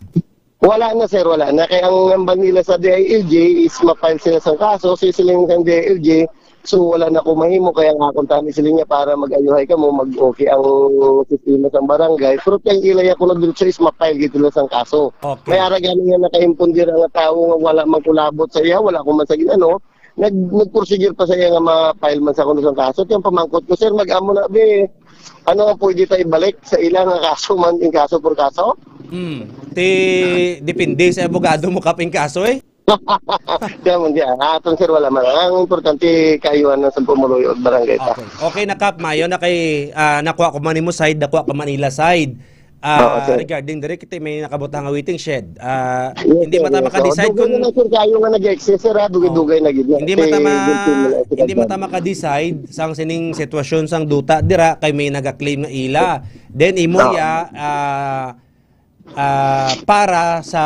Wala na, sir, wala na. Kaya ang hambal nila sa D I L G is ma-file sila sa kaso, si siling sa D I L G, so wala na ko mahimo, kaya nga akong tani sila niya para mag-ayuhay ka mo, mag-okay ang sistema sa barangay. Pero kaya ilay ako na dito is ma-file gid sila sa kaso. Okay. May ara gani nga nakaimpon dira nga tao nga wala man kulabot sa iya, wala ko man sa ginano, nag-, nagpursigir pa sa iya nga ma-file man sa kuno sang kaso. Kaya ang pamangkot ko, sir, mag-amo na, be, ano ang pwede ta ibalik sa ila nga kaso man, in kaso por kaso? Hmm. Ti, depende sa abogado mo, Kap, in kaso, eh. Kaya mo, di, ah, atong sir, wala man. Ang importante, kaayuhan na sa pumuluyo at barangay ta. Okay. Okay na, Kap. Mayo na kay, ah, nakuha ko man imo side, nakuha ko man ila side. Ah, Oo, sir. Regarding diri, kita may nakabutang nga waiting shed. Ah, Yes, hindi sir, mata yes, sir. makadecide Dugay kung na lang, sir, kayo nga nag-exist, sir, ha? Dugay-dugay na gid na. Hindi Kay mata ma-, guilty na lang, sir, hindi mata madam. makadecide sang sining sitwasyon sang duta dira kay may nagaklaim nga ila. Then imo Oo. ya, ah, ah, para sa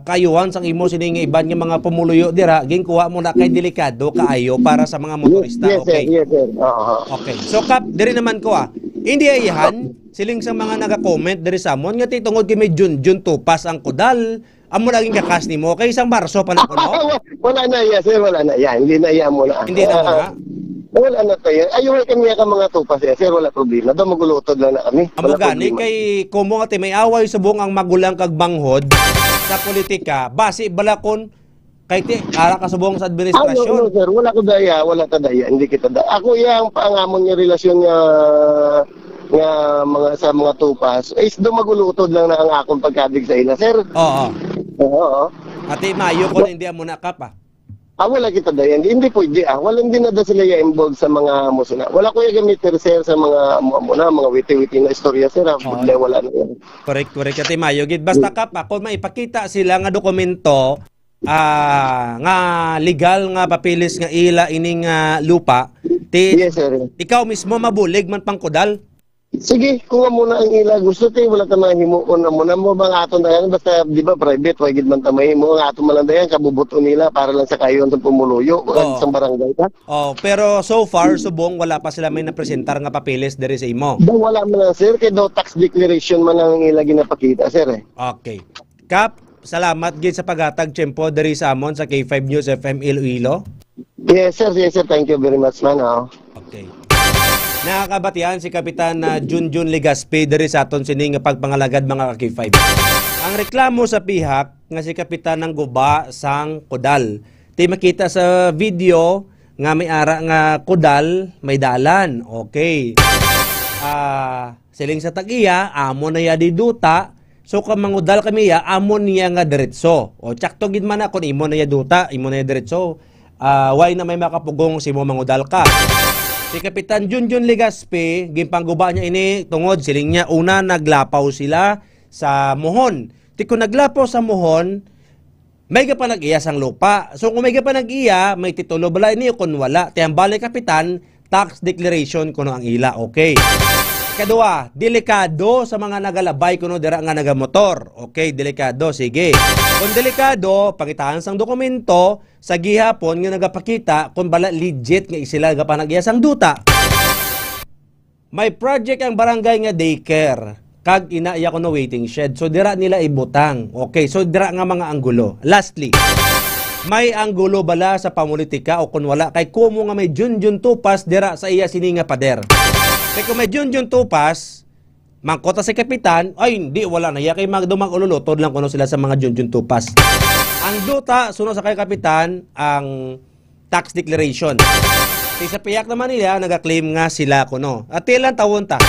kaayuhan sang imo sining iban nga mga pumuluyo dira, ginkuha mo na kay delikado kaayo para sa mga Yes, motorista. yes, sir. Okay. Yes, sir. Oo. Okay. So, Kap, diri naman ko, ah. Hindi ayahan, siling sa mga naga-comment diri sa amon, nga ti tungod kay may Junjun Tupas ang kudal, amo laging kakas nimo. Kay isang Marso pa na ko, no? Wala na iya, sir. Wala na iya. Hindi na iya mo na. Hindi na mo na? Ah, wala na tayo. Ayaw kami ka mga tupas, eh, sir. Wala problema. Daw magulutod lang na kami. Amo Wala gani, problema. kay kumo nga ti may away subong ang magulang kag manghod sa politika. Basi bala kon kay ti, ara ka subong sa Ah, no, administrasyon. no, sir. Wala ko daya. Wala ta daya. Hindi kita da-, ako iya ang pangamon nga relasyon nga, nga mga, sa mga tupas. Is daw magulutod lang na ang akong pagkadig sa ila, sir. Oo. Oo, oo. Ati, mayo ko Ba- na hindi amo na, Kap, ah. Ah, wala kita daya. Hindi, hindi pwede, ah. Wala, hindi na da sila i-involve sa mga amo sila. Wala ko iya gamit, sir, sa mga amo, amo na, mga witi-witi na istorya, sir, ah. Oo. Wala, wala na yan. Correct, correct. Ati, mayo gid. Basta, Kap, ako maipakita sila nga dokumento, ah, nga legal nga papeles nga ila ining, ah, lupa, ti Yes, sir. ikaw mismo mabulig man pang kudal. Sige, kung amo na ang ila gusto, ti wala ta mahimo kung amo na mo bang aton dayan, basta di ba private, wa gid man ta mahimo ang aton man lang dayan, kabubuton nila para lang sa kayo sa pumuluyo, o Oo. sa barangay ta. Oh, pero so far, Hmm. subong wala pa sila may napresentar nga papeles diri sa imo. Daw wala man lang, sir, kay daw tax declaration man ang ila ginapakita, sir, eh. Okay. Kap, salamat gid sa paghatag tiyempo diri sa amon sa K five News F M Iloilo. Yes, sir. Yes, sir. Thank you very much, man, oh. Okay. Nakakabatian si Kapitan, ah, Junjun Legaspi diri sa aton sining pagpangalagad, mga ka-K five. Ang reklamo sa pihak nga si Kapitan nang guba sang kudal. Ti makita sa video nga may ara nga kudal, may dalan. Okay. Ah, siling sa tag-iya, amo na ya di duta. So, kung mangudal kami ya, amo niya nga diretso. O, tsakto gid man na kung imo na ya duta, imo na ya diretso. Ah, why na may makapugong si mo mangudal ka? Si Kapitan Junjun Legaspi, ginpangguba niya ini tungod, siling niya, una, naglapaw sila sa Mohon. Ti kung naglapaw sa Mohon, may gapanag-iya sang lupa. So, kung may gapanag-iya, may titulo bala ini o kung wala. Ti ang bali, Kapitan, tax declaration kuno ang ila. Okay. Kadua, delikado sa mga nagalabay kuno dira nga nagamotor. Okay, delikado. Sige. Kung delikado, pangitaan sang dokumento sa gihapon nga nagapakita kung bala legit nga sila gapanag-iya sang duta. May project ang barangay nga daycare, kag ina iya kuno waiting shed. So, dira nila ibutang. Okay, so dira nga mga anggulo. Lastly, may anggulo bala sa pamulitika o kun wala kay kumo nga may Junjun Tupas dira sa iya sini nga pader? Kay kung may Junjun Tupas, mangkota si Kapitan, ay, hindi, wala na iya kay mag-, mag-ululutod lang kuno sila sa mga Junjun Tupas. Ang duta, suno sa kay Kapitan, ang tax declaration. Ti sa pihak naman nila, nagaklaim nga sila kuno. At ilang tawon ta.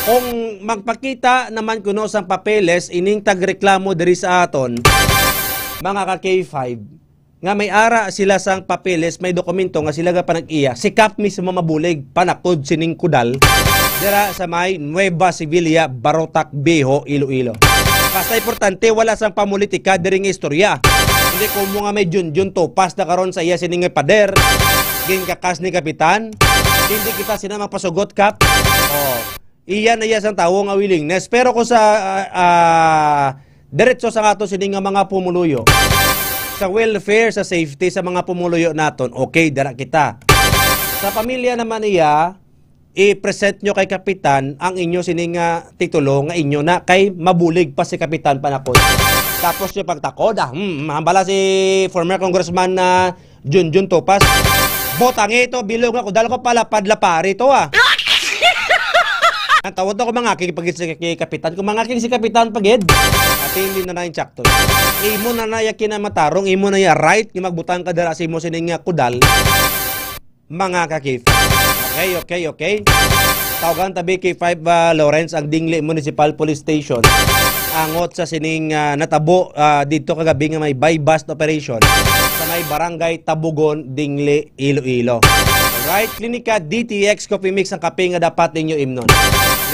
Kung magpakita naman kuno sang papeles, ining tagreklamo diri sa aton, mga ka K five, nga may ara sila sang papeles, may dokumento nga sila gapanag-iya, si Kap mismo mabulig, panakod sining kudal, dira sa may Nueva Sevilla, Barotac Viejo, Iloilo. Basta importante, wala sang pamulitika diri nga istorya. Hindi ko mo nga may Junjun Tupas na karon sa iya sini nga pader. Ginkakas ni Kapitan. Hindi kita sina mapasugot, Kap. Oh. Iya na iya sang tawo nga willingness. Pero kung sa, ah, ah, diretso sa ato sini nga mga pumuluyo, sa welfare, sa safety sa mga pumuluyo naton, okay, dara kita. Sa pamilya naman niya, i-present nyo kay Kapitan ang inyo sini nga titulo nga inyo na kay mabulig pa si Kapitan panakod. Tapos yung pagtakod, ah, hmm, hambala si former Congressman na Junjun Tupas. Botangi ito, bilog nga kudal ko pala, padla pare ito, ah. Ang tawag ako, mga king pag si kay Kapitan. Kung mga king si Kapitan pagid, ati hindi na na yung tsakto. Imo na na yung kinamatarong, imo na yung right nga magbutang ka dara sa imo sining nga kudal. Mga ka-K five. Okay, okay, okay. Tawagan tabi K five, ah, Lawrence, ang Dingli Municipal Police Station. Angot sa sining, ah, natabo, ah, dito kagabi nga may buy-bust operation sa may barangay Tabugon, Dingli, Iloilo. Right, Klinika D T X Coffee Mix ang kape nga dapat ninyo imnon.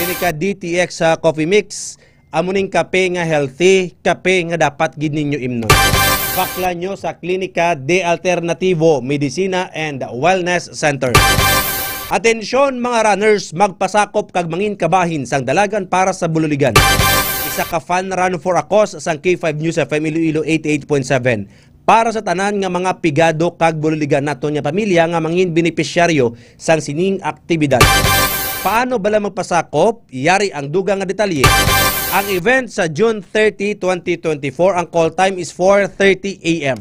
Klinika D T X sa Coffee Mix, Amo ning kape nga healthy, kape nga dapat gid ninyo imnon. Baklan nyo sa Klinika de Alternativo Medicina and Wellness Center. Atensyon, mga runners, magpasakop kag mangin kabahin sang dalagan para sa Bululigan. Isa ka fun run for a cause sang K five News F M Iloilo eighty-eight point seven. Para sa tanan nga mga pigado kag Bululigan naton nga pamilya nga mangin benepisyaryo sang sining aktibidad. Paano bala magpasakop? Yari ang dugang nga detalye. Ang event sa June thirty, twenty twenty-four, ang call time is four thirty A M.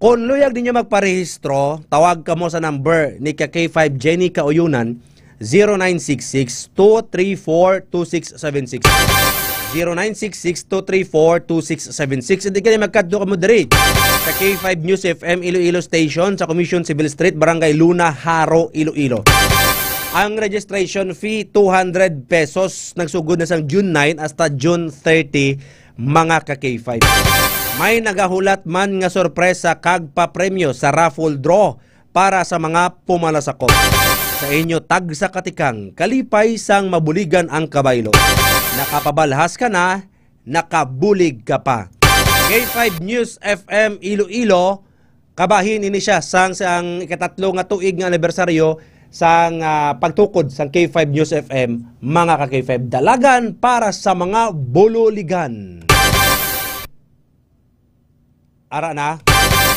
Kung luyag ninyo magparehistro, tawag kamo sa number ni ka K five Jenny Kauyunan, zero nine six six, two three four, two six seven six. Zero nine six six, two three four, two six seven six. Hindi kini magkadto kamo diri sa K five News F M Iloilo Station sa Commission Civil Street, Barangay Luna, Jaro, Iloilo. Ang registration fee, two hundred pesos. Nagsugod na sang June nine hasta June thirty, mga ka K five. May nagahulat man nga sorpresa kag papremyo sa raffle draw para sa mga pumalasakop. Sa inyo tagsa ka tikang, kalipay sang mabuligan ang kabaylo. Nakapabalhas ka na, nakabulig ka pa. K five News F M Iloilo, kabahin ini siya sang, sang ikatatlo nga tuig nga anibersaryo sang, ah, pagtukod sang K five News F M, mga ka K five. Dalagan para sa mga bululigan. Ara na.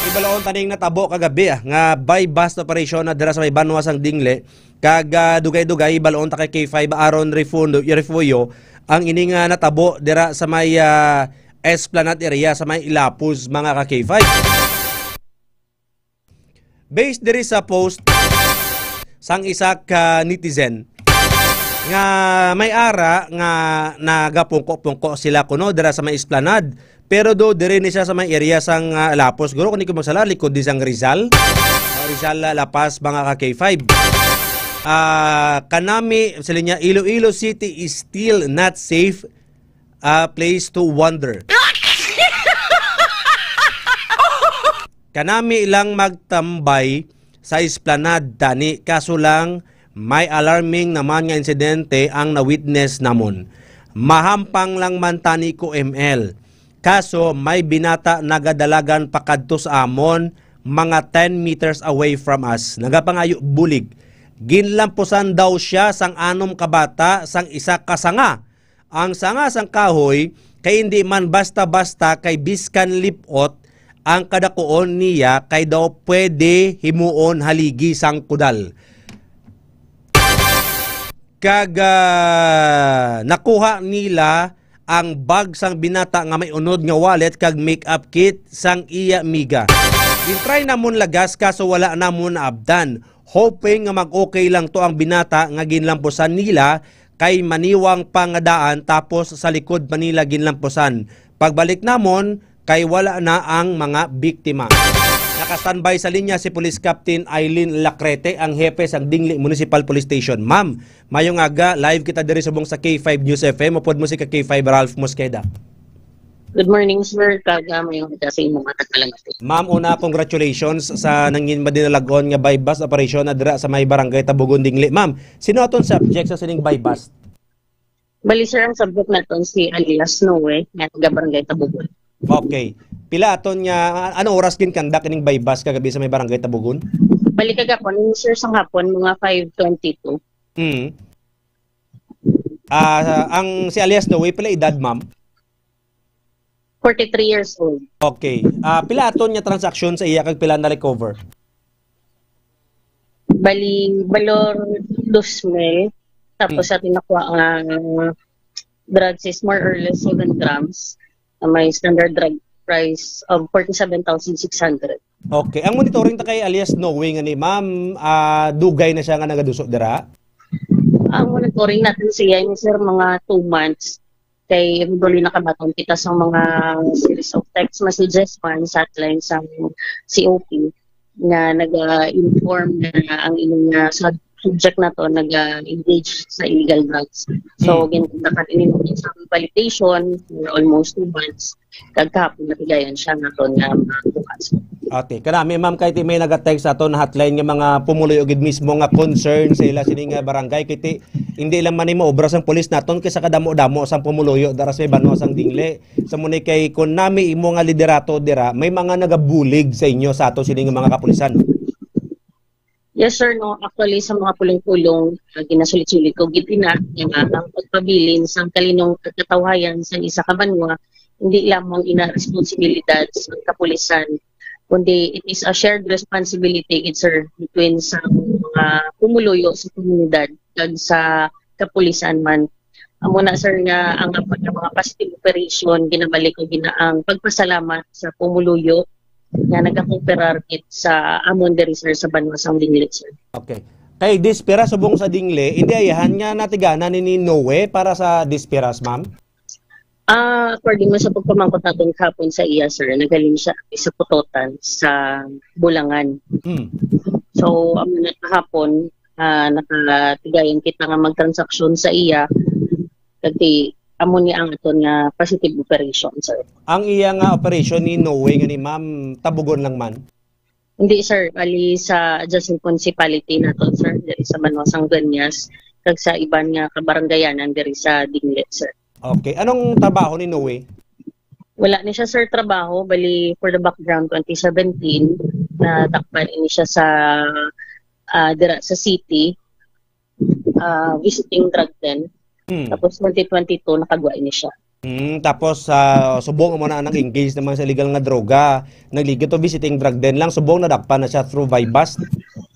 Ibaloon taning natabo kagabi, ah, nga buy-bust operation na dira sa may banwa sang Dingle. Kag, ah, dugay-dugay, ibaloon ta kay K five Aaron Refundo, Refuyo, ang ini nga natabo dira sa may, ah, Esplanade area sa may Ilapuz, mga ka K five. Based diri sa post sang isa ka netizen nga may ara nga nagapungko-pungko sila kuno dira sa may Esplanade. Pero do, diri ni siya sa may area sang, ah, Lapos. Guro, kung di ko magsala, likod di sang Rizal. Ah, Rizal, ah, La Paz, mga ka K five. Ah, kanami, sila niya, Iloilo City is still not safe, ah, place to wander. Kanami lang magtambay sa esplanade tani, kaso lang may alarming naman nga insidente ang na-witness namon. Mahampang lang man tani ko M L. Kaso may binata nagadalagan pakadto sa amon, mga ten meters away from us. Nagapangayo bulig. Ginlampusan daw siya sang anom ka bata sang isa ka sanga. Ang sanga sang kahoy kay indi man basta-basta, kay biskan lip-ot ang kadakuon niya kay daw pwede himuon haligi sang kudal. Kag, ah, nakuha nila ang bag sang binata nga may unod nga wallet kag makeup kit sang iya amiga. Gintry namon lagas, kaso wala namon naabtan. Hoping nga mag-okay lang to ang binata nga ginlampusan nila, kay maniwang pa nga daan, tapos sa likod pa nila ginlampusan. Pagbalik namon, kay wala na ang mga biktima. Naka-standby sa linya si Police Captain Eileen Lacrete, ang hepe sang Dingli Municipal Police Station. Ma'am, mayong aga, live kita diri subong sa K five News F M. Upod mo si ka K five Ralph Mosqueda. Good morning, sir. Kag, ah, mayong aga sa imong mga tagalangaw. Ma'am, una, congratulations sa nangin madinalag-on nga buy-bust operation na dira sa may Barangay Tabugon, Dingli. Ma'am, sino aton subject sa sining buy-bust? Bali, sir, ang subject naton si alias Noe, nga taga Barangay Tabugon. Okay. Pila aton nga, anong oras ginkandak ining buy-bust kagabi sa may Barangay Tabugon? Bali, kagapon, sir, sa hapon, mga five twenty-two. Mm. Ah, ang si alias Noe, pila edad, ma'am? Forty-three years old. Okay. Ah, pila aton nga transaksyon sa iya kag pila na-recover? Bali, balor dos mil. Tapos Hmm. sa tinakuha ang drugs is more or less seven grams. Na may standard drug price of forty-seven thousand six hundred. Okay. Ang monitoring ta kay alias Noe nga ni ma'am, ah, dugay na siya nga nagaduso dira? Ang monitoring natin siya, yung, sir, mga two months. Kay regularly nakabaton kita sa mga series of text messages man sa hotline sa C O P nga naga-inform na ang inyong, ah, sub-, subject na to naga-engage sa illegal drugs. So, Hmm. ginagawa ini sa validation for almost two months. Kag kahapon, natigayan siya naton nga mga bukas. Ate, kanami, ma'am, kay ti may nagatext sa aton hotline nga mga pumuluyo gid mismo nga concern sa ila sini nga barangay, kay ti hindi lang man ni maobra sang pulis naton kay sa kadamo-damo sang pumuluyo dara sa may banwa sang Dingle. Sa muni kay kun nami imo nga liderato dira, may mga nagabulig sa inyo sa ato sini nga mga kapulisan. Yes, sir, no. Actually, sa mga pulong-pulong, uh, ginasulit-sulit ko gid ina nga ang pagpabilin sang kalinong kagkatawhayan sa isa ka banwa, hindi lamang ina responsibilidad sa kapulisan, kundi it is a shared responsibility gid, sir, between sa mga pumuluyo sa komunidad kag sa kapulisan man. Amo na, sir, nga ang, ang mga positive operation, ginabalik ko gina ang pagpasalamat sa pumuluyo nga nagakooperar gid sa amon diri, sir, sa banwa sang Dingle, sir. Okay. Kay Dispera subong sa Dingle, hindi ayahan nga natigana ni, ni Noe para sa Disperas, ma'am? Ah, according man sa pagpamangkot naton kahapon sa iya, sir, nagaling siya sa Putotan, sa Bulangan. Hmm. So, amo na kahapon, ah, nakatigayon kita nga magtransaksyon sa iya. Kag ti, amo ni ang aton nga positive operation, sir. Ang iya nga operation ni Noe nga ni ma'am, Tabugon lang man? Hindi, sir. Bali sa adjacent municipality naton, sir, diri sa Banwa sang Gueñas, kag sa iban nga kabarangayanan diri sa Dingle, sir. Okay. Anong trabaho ni Noe? Wala ni siya, sir, trabaho. Bali, for the background, twenty seventeen, nadakpan ini siya sa, ah, dira sa city, ah, visiting drug den. Hmm. Tapos twenty twenty-two, nakagwa ini siya. Hmm, tapos ah, subong mo na nag-engage naman sa illegal nga droga. Nagligid to visiting drug den lang, subong nadakpan na siya through buy bust.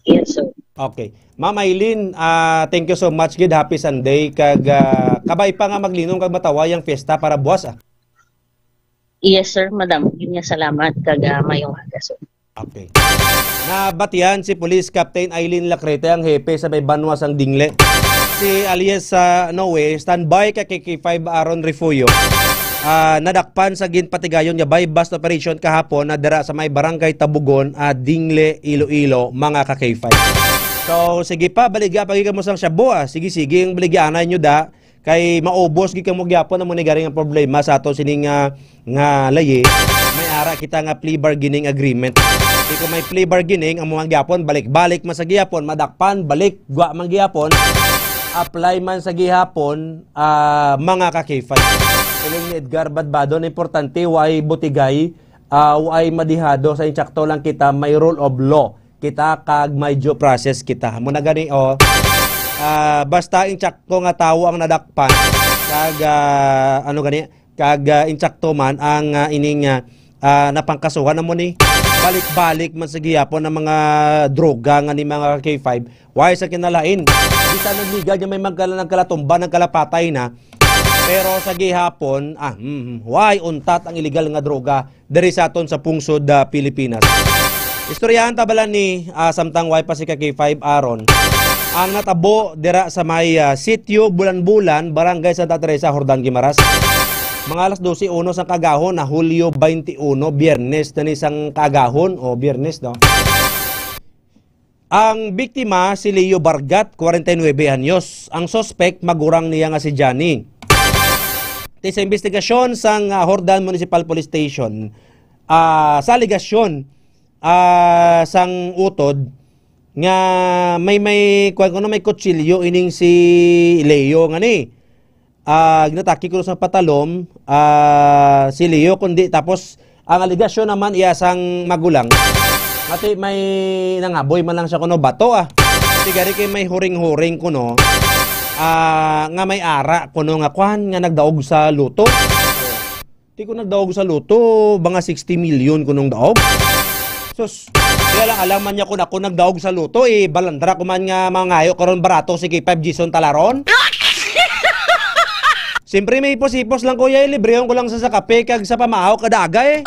Yes, sir. Okay. Ma'am Eileen, ah, thank you so much gid. Happy Sunday. Kag ah, kabay pa nga maglinong kag mataway ang fiesta para buwas ah. Yes, sir, madam. Yun nga, salamat. Kag ah, mayong aga, sir. Okay. Nabatian si Police Captain Eileen Lacrete, ang hepe sa may banwa sang Dingle. Si alias sa Noe, standby ka kay K five Aaron Refugio. Ah, nadakpan sa ginpatigayon nga buy bust operation kahapon na dira sa may barangay Tabugon, ah, Dingle, Iloilo, mga ka K five. So, sige pa, baligya pa gyud kamo sang shabu, ah. Sige, sige, ang baligya anay nyo da. Kay maubos gid kamo gyapon ang mga garing nga problema sa ato sining nga, nga layi. May ara kita nga plea bargaining agreement. Di ko may plea bargaining, ang mga gyapon, balik-balik man sa gihapon, madakpan, balik, gwa man gihapon, apply man sa gihapon, ah, mga ka-K five. Siling ni Edgar Badbadon, importante, way butigay, ah, way madihado, sa insakto lang kita, may rule of law kita kag may due process kita. Amo na gani, oh. Ah, basta insakto nga tawo ang nadakpan kag ah, ano gani, kag ah, insakto man ang ah, ining ah, ah, napangkasuhan, amo ni balik-balik man sa gihapon ang mga droga nga ni mga K five. Why sa kinalain? Bisan nagligad nga may magkala-, nagkalatumba, nagkalapatay na. Pero sa gihapon, ah, mm, why untat ang illegal nga droga diri sa aton sa pungsod, ah, Pilipinas. Istoryahan ta bala ni, ah, samtang way pa si ka K five Aaron. Ang natabo dira sa may, ah, Sitio Bulan-Bulan, Barangay Santa Teresa, Jordan Guimaras. Mga alas dose uno sang kaagahon na Hulyo twenty-one, Biyernes na ni sang kaagahon o Biyernes, no? Ang biktima si Leo Bargat, kwarenta y nuebe anyos. Ang suspect, magurang niya nga si Johnny. Ti sa investigasyon sang, ah, Jordan Municipal Police Station, ah, sa alegasyon, ah, sang utod nga may, may, kuwan ko na, may kutsilyo ining si Leo nga ni. Ah, ginatake kuno sang patalom, ah, si Leo, kundi tapos ang alegasyon naman iya sang magulang. Ati may nangaboy man lang siya kuno bato, ah. Ti gari kay may huring-huring kuno, ah, nga may ara kuno nga kwan nga nagdaog sa luto. Ti ko nagdaog sa luto, mga sixty million kunong daog. Sus, kaya lang alam man niya kung ako nagdaog sa luto, eh, balandra ko man nga mangayo karon barato si K five Jason Talaron. Siyempre, may ipos-ipos lang, kuya, eh, librehon ko lang sa, sa kape kag sa pamahaw kada aga, eh.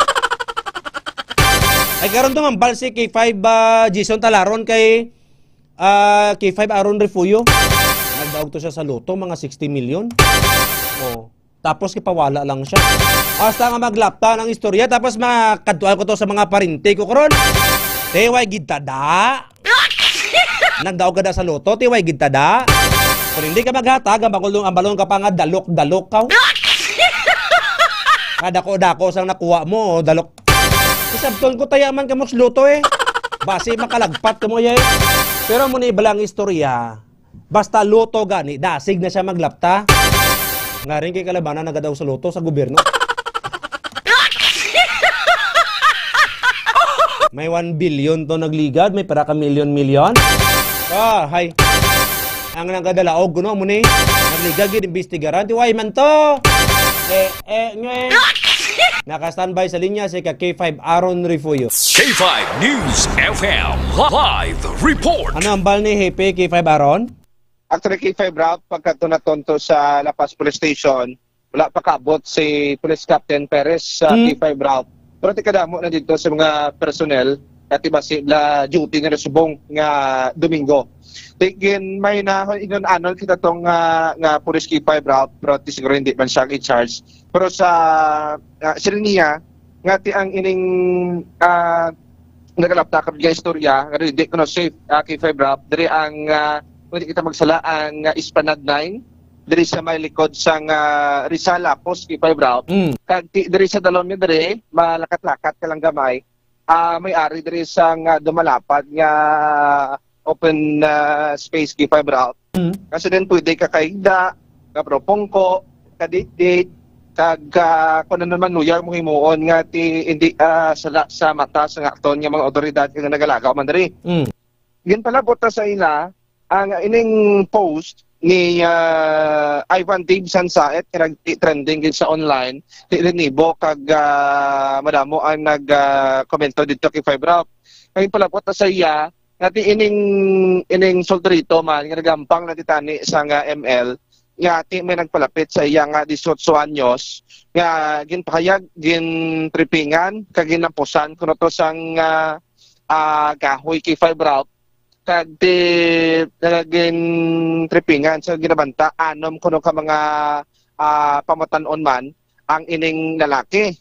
Ay, karon tumambal si K five, ah, Jason Talaron kay, ah, K five Aaron Refugio. Nagdaog to siya sa luto, mga sixty million. Oh. Tapos kipawala lang siya. Hasta nga maglapta ang istorya, tapos makadtuan ko to sa mga parente ko karon. Ti way gid ta da. Nagdaog ka da sa luto, ti way gid ta da. Kung hindi ka maghatag, ang balon, ang balon ka pa nga dalok-dalok ka. Kadako-dako sang nakuha mo, dalok. Isabton ko, taya man kamo sa luto eh. Basi makalagpat kamo, yay. Pero mo ni ibalang istorya, basta luto gani, dasig na siya maglapta. Nga rin kay kalabanan nagadaw sa luto sa gobyerno. May one billion to nagligad, may para ka million-million. Ah, hay. Ang nagkadalaog kuno mo ni. Nagligad gid imbestigaran. Ti why man to? Eh, eh, nge. Naka-standby sa linya si ka K five Aaron Refuyo. K five News F M live report. Ano ang bal ni Hepe K five Aaron? Actually, K five Ralph, pagkadto na tonto sa La Paz Police Station, wala pa kaabot si Police Captain Perez sa Hmm. K five Ralph. Pero ti kadamo na dito sa mga personnel at iba sila duty na subong nga Domingo. Tigin may na ingon anon kita tong ah, nga Police K five Ralph, pero ti siguro hindi man siya in charge. Pero sa uh, sila niya, nga ti ang ining ah, nagalapta ka nga istorya, nga di ko na safe, ah, K five Ralph, diri ang ah, kung di kita magsala ang ah, Esplanade nine, diri sa may likod sang ah, Rizal Lapos, K five Ralph. Mm. Kag ti, diri sa dalom niya diri, malakat-lakat ka lang gamay. Ah, may ari diri sang ah, dumalapad nga open ah, space, K five Ralph. Mm. Kasi din pwede ka kaigda, ka propongko, ka date-date, kag ah, kung ano man luyag mo himuon nga ti hindi ah, sala sa mata sa nga aton nga mga otoridad nga nagalagaw man diri. Mm. Ginpalabot na sa ila ang ining post ni ah, Ivan Dave Sansaet nga nag-trending gid sa online, ti rinibo kag ah, madamo ang nag ah, komento dito kay Five Ralph. Ang palabot na sa iya nga ti ining ining solterito man nga nagampang na ti tani sa nga M L nga ti may nagpalapit sa iya nga dieciocho anyos nga ginpahayag, gintripingan kag ginapusan kuno to sang ah, ah, kahoy kay Five Ralph kag ti naging tripingan sa ginabanta anom kuno ka mga ah, pamatan-on man ang ining lalaki.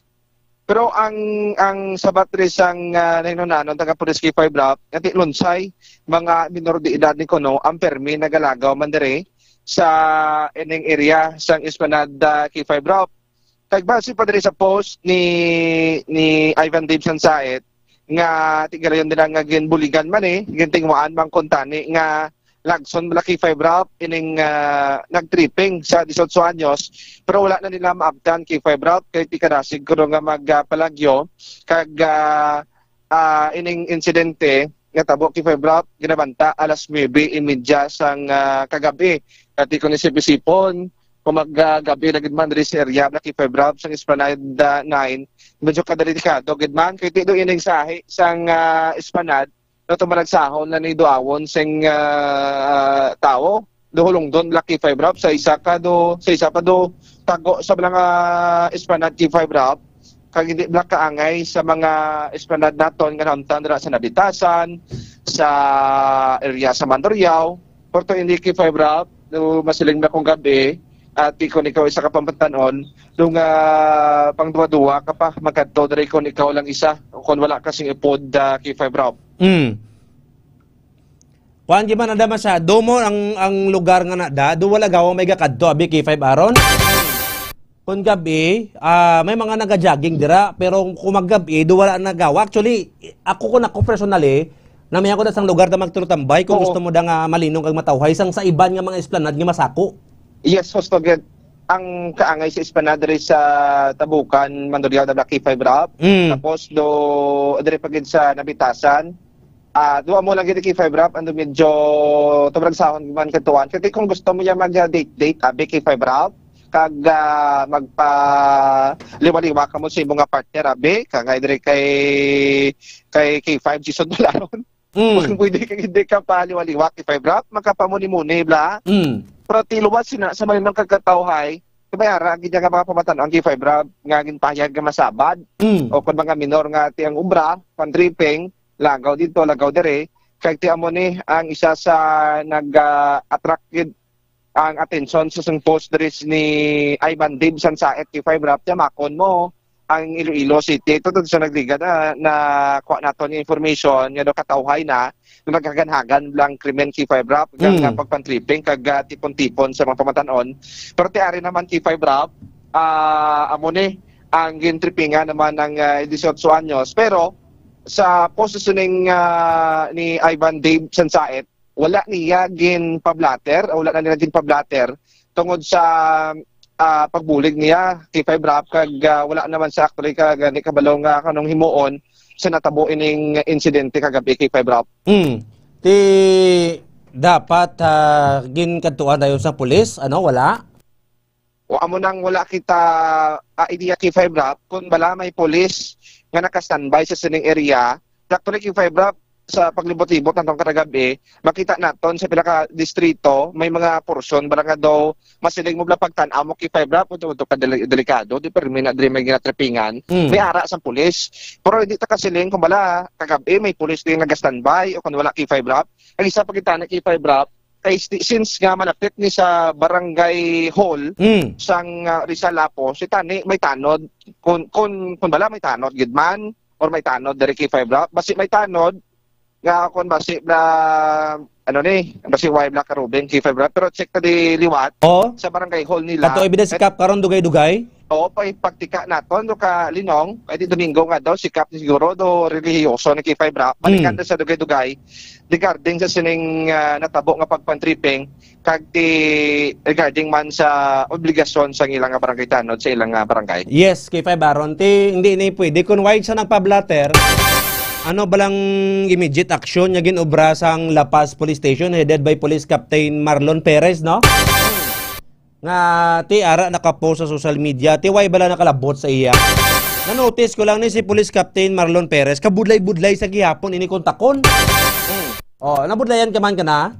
Pero ang ang sabat diri sang ah, nahinunanon taga Police K five Ralph, nga ti lunsay mga minor de edad ni kuno ang permi nagalagaw man diri sa ining area sang Esplanade ah, K five Ralph. Kag base pa diri sa post ni ni Ivan Dave Sansaet nga tigarayon nila nga ginbuligan man eh, gintingwaan man kuntani nga lagson bala kay Five Ralph ining ah, nagtripping sa dieciocho anyos, pero wala na nila maabtan kay Five Ralph kay ti kadasig kuno nga magpalagyo kag ah, ah, ining insidente nga tabo kay Five Ralph ginabanta alas nuebe y media sang ah, kagabi. Kati kung isip-isipon, kung magagabi na gid man diri sa area na kay Five Ralph sang Esplanade ah, nine, medyo kadelikado gid man kay ti do ining sahi sang ah, Esplanade na tumalagsahon na ni duawon sing ah, tawo. Duhulong don Lucky Five Ralph sa isa ka do sa isa pa do tago sa mga Esplanade kay Five Ralph kag hindi bala kaangay sa mga Esplanade naton nga nahamtan dira sa Nabitasan, sa area sa Mandurriao, Porto Enrique Five Ralph, do masiling na kung gabi, at kung ikaw isa ka pamatanon, do nga pang duwa-duwa ka pa magkadto diri kung ikaw lang isa, kung wala ka sing ipod ah, kay Five Ralph. Mm. Kuan di man ada masyado mo ang ang lugar nga na da, do wala gawang may gakadto abi kay Five Aaron. Kung gabi, ah, may mga naga-jogging dira, pero kung magabi, do wala nagawa. Actually, ako kung ako personally, na may ako na sang lugar na magtutambay kung Oo. gusto mo da nga malinong kag matawhay sang sa iban nga mga esplanade nga masako. Yes, Hosto, gid. Ang kaangay sa esplanade diri sa Tabukan, Mandurriao, da Black K five Rap. Mm. Tapos do diri pa gid sa Nabitasan. Ah, duha mo lang gid kay Five Rap, ando medyo tubrag sahon man katuan. Kaya kung gusto mo yan mag-date-date, abi kay Five Rap, kag ah, magpa liwa-liwa ka mo sa imo nga partner, abi, kangay diri kay kay kay Five Jason Balaron. Mm. Pwede ka hindi ka pa liwa-liwa kay Five Rap, makapamuni-muni bla. Mm. Pero tiluwas sina sa malinong kagkatawhay, kabayara gid nga mga pamatan ang kay Five Rap nga ginpahayag nga masabad Mm. o kung mga minor nga ti ang obra, pan-tripping, lagaw dito, lagaw diri. Kay ti amo ni ang isa sa nag-attract gid ang atensyon sa sang post diri ni Ivan Dib Sansaet kay Five Rap, yamakon mo ang Iloilo City. Ito to sa nagligad na, na kuha nato ni information nga do katawhay na na naghaganhagan lang krimen kay Five Rap kag Mm. nga pagpantripping kag ah, tipon-tipon sa mga pamatanon. Pero ti ari naman kay Five Rap, ah, amo ni ang gintripingan naman ng, ah, dieciocho anyos. Pero sa post sining, ah, ni Ivan Dave Sansaet, wala niya ginpa-blotter, o wala na nila ginpa-blotter tungod sa, ah, pagbulig niya kay Five Rap, kag, ah, wala naman sa actually ka gani kabalo nga kanong himuon sa natabo ining insidente kagabi kay Five Rap. Hmm. Ti dapat, ah, ginkadtuan dayon sa pulis, ano, wala? O amo nang wala kita, ah, idea kay Five Rap kung bala may pulis nga naka-standby sa sining area. Actually, kay Five Rap, sa paglibot-libot natong karagabi, makita naton sa pila ka distrito, may mga porsyon bala nga daw masiling mo bala pagtan-aw mo kay Five Rap, ito, ito ka deli-, delikado, di permi na diri may ginatripingan, Mm. may ara sang pulis. Pero hindi ta kasiling kung bala kagabi may pulis din nag-standby o kung wala kay Five Rap. Ang isa pa kita na kay Five Rap, kay sti-, since nga malapit ni sa barangay hall Mm. sang, ah, Rizal Lapos, si tani may tanod, kun, kun, kun bala may tanod gid man, or may tanod diri kay Five Rap, basi may tanod nga kun basi bla, ano ni, basi why bla karubing kay Five Rap, pero check ta di liwat Oh? sa barangay hall nila. Ato evidence At kap karon dugay-dugay? Oo, pa pagtika naton do ka Linong, kay di Domingo nga daw, sikap ni siguro do relihiyoso ni kay Five Rap. Balikan Mm. na sa dugay-dugay, regarding sa sining, ah, natabo nga pagpantripping, kag ti regarding man sa obligasyon sa ilang nga barangay tanod sa ilang nga barangay. Yes, kay Five Aron, ti hindi ni pwede. Kung why siya nagpa-blotter, ano balang immediate action nga ginobra sang La Paz Police Station headed by Police Captain Marlon Perez, no? Nga ti ara nakapost sa social media, ti why bala nakalabot sa iya? Na-notice ko lang ni si Police Captain Marlon Perez, kabudlay-budlay sa gihapon ini kontakon. Hmm. Oh, nabudlayan ka man ka na?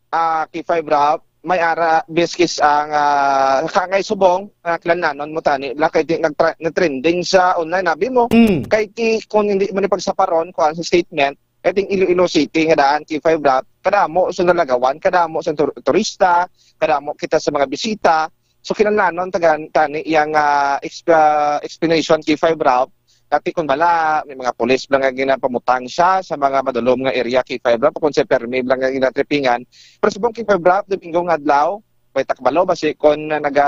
Ah, kay Five Rap, may ara, biskis ang, ah, kangay subong, ah, kilanlanon mo tani, bla kay di nagtra-, nag-trending sa online, abi mo. Mm. Kay ti, kung hindi mo ni pagsaparon, kuan sa statement, kay ting Iloilo City nga daan kay Five Rap, kadamo sa nalagawan, kadamo sa tur-, turista, kadamo kita sa mga bisita. So, kinahanglanon tagan tani yang, ah, exp-, ah, explanation kay Five Rap. Dati kun bala, may mga pulis bala nga ginapamutang siya sa mga madulom nga area kay Five Rap, kung siya permi bala nga ginatripingan. Pero subong kay Five Rap, Domingo nga adlaw, may takbalo, basi kun naga,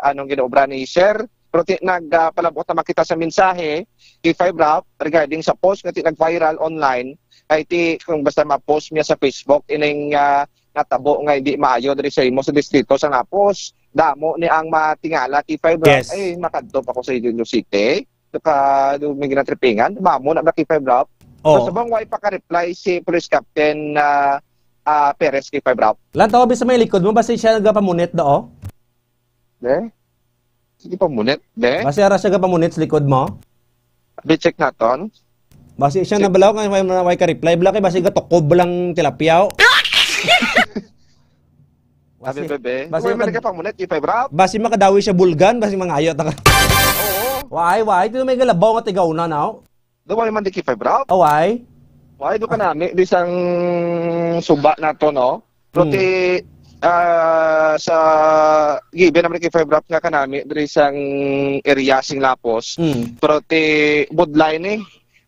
anong ginaobra ni Sir, pero ti-, nag, ah, palabot na makita sa mensahe kay Five Rap regarding sa post nga ti-, nag-viral online, ay ti, kung basta ma-post niya sa Facebook, ining, ah, natabo nga hindi maayo diri sa imo sa distrito sa Lapos. Damo ni ang matingala kay Five Rap. Yes. Ay, makadto pa ko sa Iloilo City. Ka, do, may ginatripingan. Mamo na ba kay Five Rap? Oh. So, subong why pa ka-reply si Police Captain, ah, ah, Perez kay Five Rap? Lantaw, abi sa may likod mo, basi siya nagapamunit do, oh. De? Sige pa munit, de? Basi ara siya gapamunit sa likod mo. Abi, check naton. Basi siya Check. nabalaw nga may, may ka-reply. Bala kay basi gatukob lang tilapia, oh. Abi, Basi, bebe. basi Uy, man makad-, ka pamunit, kay Five Rap. basi makadawi siya bulgan, basi mangayo ta ka. Oo. Why, why? Ito may galabaw nga tigaw na, no? Daw wala man di kay Five Rap. Oh, why? Why do kanami di sang suba nato, no? Pero Hmm. ti, ah, sa given naman kay Five Rap nga kanami diri sang area sing Lapos. Hmm. Pero ti budlay ni,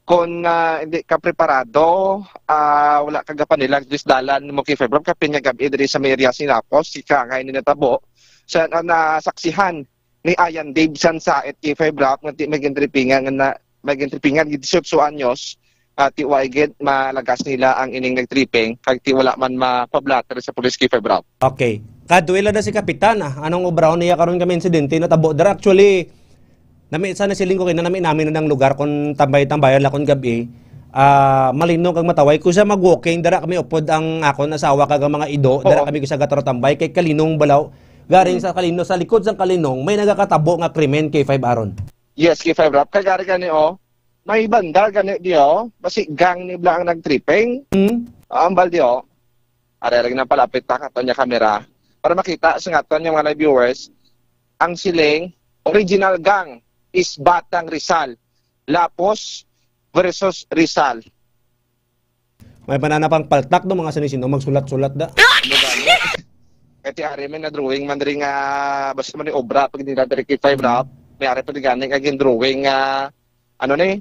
kung, ah, hindi ka preparado, ah, wala ka gapanilag dis dalan mo kay Five Rap, kapin nga gabi diri sa may area sing Lapos, si kangay ni natabo sa na, nasaksihan ni Ayan Dave Sansaet kay Five Rap nga ti may gintripingan nga na, may gintripingan gid dieciocho anyos, ah, ti wala gid malagas nila ang ining nagtripping, kag ti wala man mapablatter sa pulis kay Five Rap. Okay. Kadto ila na si Kapitan, ah. Anong obrahon niya karon kami insidente natabo dira? Actually, nami sa nasiling ko kay nami namin ang lugar kung tambay-tambayan la kung gabi. Ah, malinog ang mataway. Kung sa mag-walking, dara kami upod ang akon asawa kag ang mga ido, dara Oo. kami sa gatro tambay kay Kalinong balaw. Garing Mm. sa Kalino, sa likod sang Kalinong, may nagakatabo nga krimen kay Five Aron. Yes, kay Five Rap. Kay gari gani, oh. May banda gani di, oh. Basi gang ni bala ang nagtripping. Mm. Ah, ang baldi, oh. Are, are, ginapalapit ta katon niya kamera para makita sa ngaton niya mga live viewers. Ang siling, original gang is Batang Rizal. Lapos versus Rizal. May banana pang paltak do, mga sino-sino, magsulat-sulat da. Ano ba, ano? Kay ti ari may na-drawing man diri nga, basta man ni obra, pag hindi na diri kay Five Rap, may ari pa di gani nga gin-drawing nga, ano ni,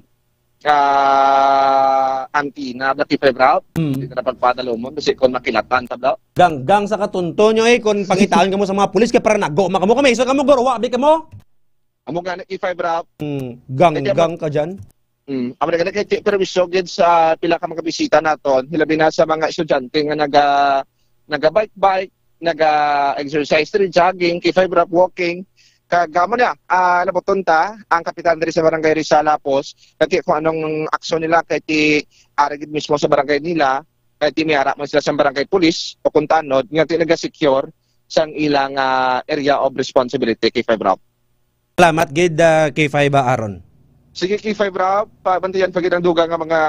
ah, antenna, ba kay Five Rap? Mm. Hindi na pagpadalumon, kasi kung makilatan, tabla. Gang, gang sa katunto nyo eh, kung pangitaan ka mo sa mga pulis, kay para nago, makamu kami, so kamo, gurwa, abi kamo? Amo gani, K five Rap. Mm, gang-gang ka dyan? Mm. Amo na gani, kay ti-, perwisyo gid sa pila ka mga bisita naton, hilabi na sa mga estudyante nga naga-, naga-bike-bike, naga-exercise diri, jogging, K five Rap, walking. Kag amo na, ah, nabuton ta ang kapitan diri sa Barangay Rizal Lapos, kay ti kung anong aksyon nila, kay ti ari gid mismo sa barangay nila, kay ti may ara man sila sa barangay police o kung tanod nga ti naga-secure sang ilang, ah, area of responsibility, K five Rap. Salamat gid, ah, K five, ah, Aaron. Sige, K five Rap, pabantayan pa gid ang dugang nga mga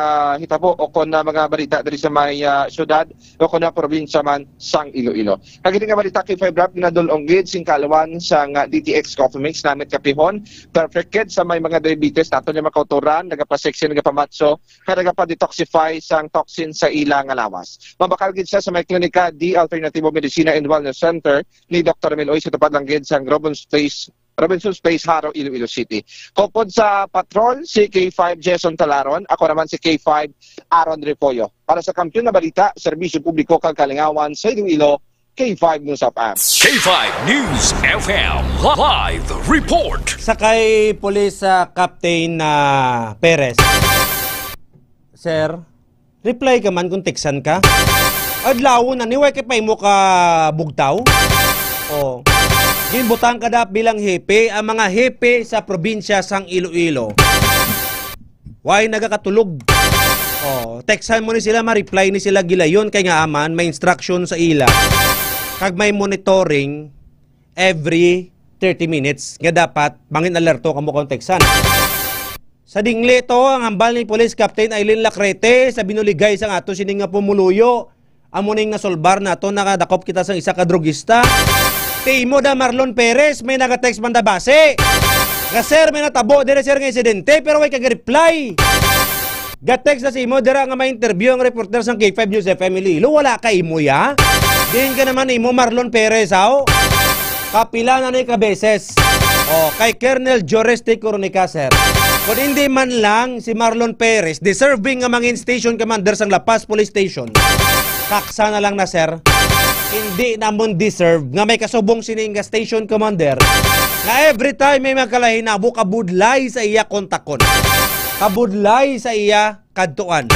hitabo o kon na mga balita diri sa may, ah, syudad o kon na probinsya man sang Iloilo. Kag ini nga balita, K five Rap, ginadul-ong gid sing kaalawan sang, ah, D T X Coffee Mix, namit kapihon, perfect gid sa may mga diabetes naton nga mga kautoran, nagapaseksi, nagapamatso, kag nagapa-detoxify sang toxin sa ila nga lawas. Mabakal gid siya sa may klinika D Alternativo Medicina and Wellness Center ni Doktor Miloy sa tupad lang gid sang Robinson's Place, Robinson's Place, Jaro, Iloilo City. Upod sa patrol, si K five Jason Talaron, ako naman si K five Aaron Repoyo. Para sa Kampiyon nga Balita, Serbisyo Publiko kag Kalingawan sa Iloilo, K five News F M. K five News F M live report. Sa kay Police, ah, Captain, ah, Perez. Sir, reply ka man kung textan ka. Adlawon na ni, way kay pa imo ka bugtaw. Oh. Ginbutang ka da bilang hepe, ang mga hepe sa probinsya sang Iloilo. Way nagakatulog. Oh, textan mo ni sila, ma-reply ni sila gilayon kay nga aman may instruction sa ila. Kag may monitoring every thirty minutes nga dapat mangin alerto kamo kung textan. Sa dingli to, ang hambal ni Police Captain Aileen Lacrete sa binuligay sang ato sini nga pumuluyo. Amo ning nasolbar nato, nakadakop kita sang isa ka drugista. Ti imo da, Marlon Perez, may nagatext man da basi. Nga, "Sir, may natabo dire, sir, nga insidente, pero way kag reply." Ga-text na si imo dira nga may interview ang reporter sang K five News F M Iloilo, wala ka imo ya. Din ka naman imo, Marlon Perez, aw. Kapila na ni ka beses. Oh, kay Colonel Jores T. Coronica, sir. Kung hindi man lang si Marlon Perez deserving nga mangin station commander sang La Paz Police Station, kaksa na lang na, sir. Hindi namon deserve nga may kasubong sini nga station commander nga every time may mga kalahinabo, kabudlay sa iya kontakon. Kabudlay sa iya kadtuan.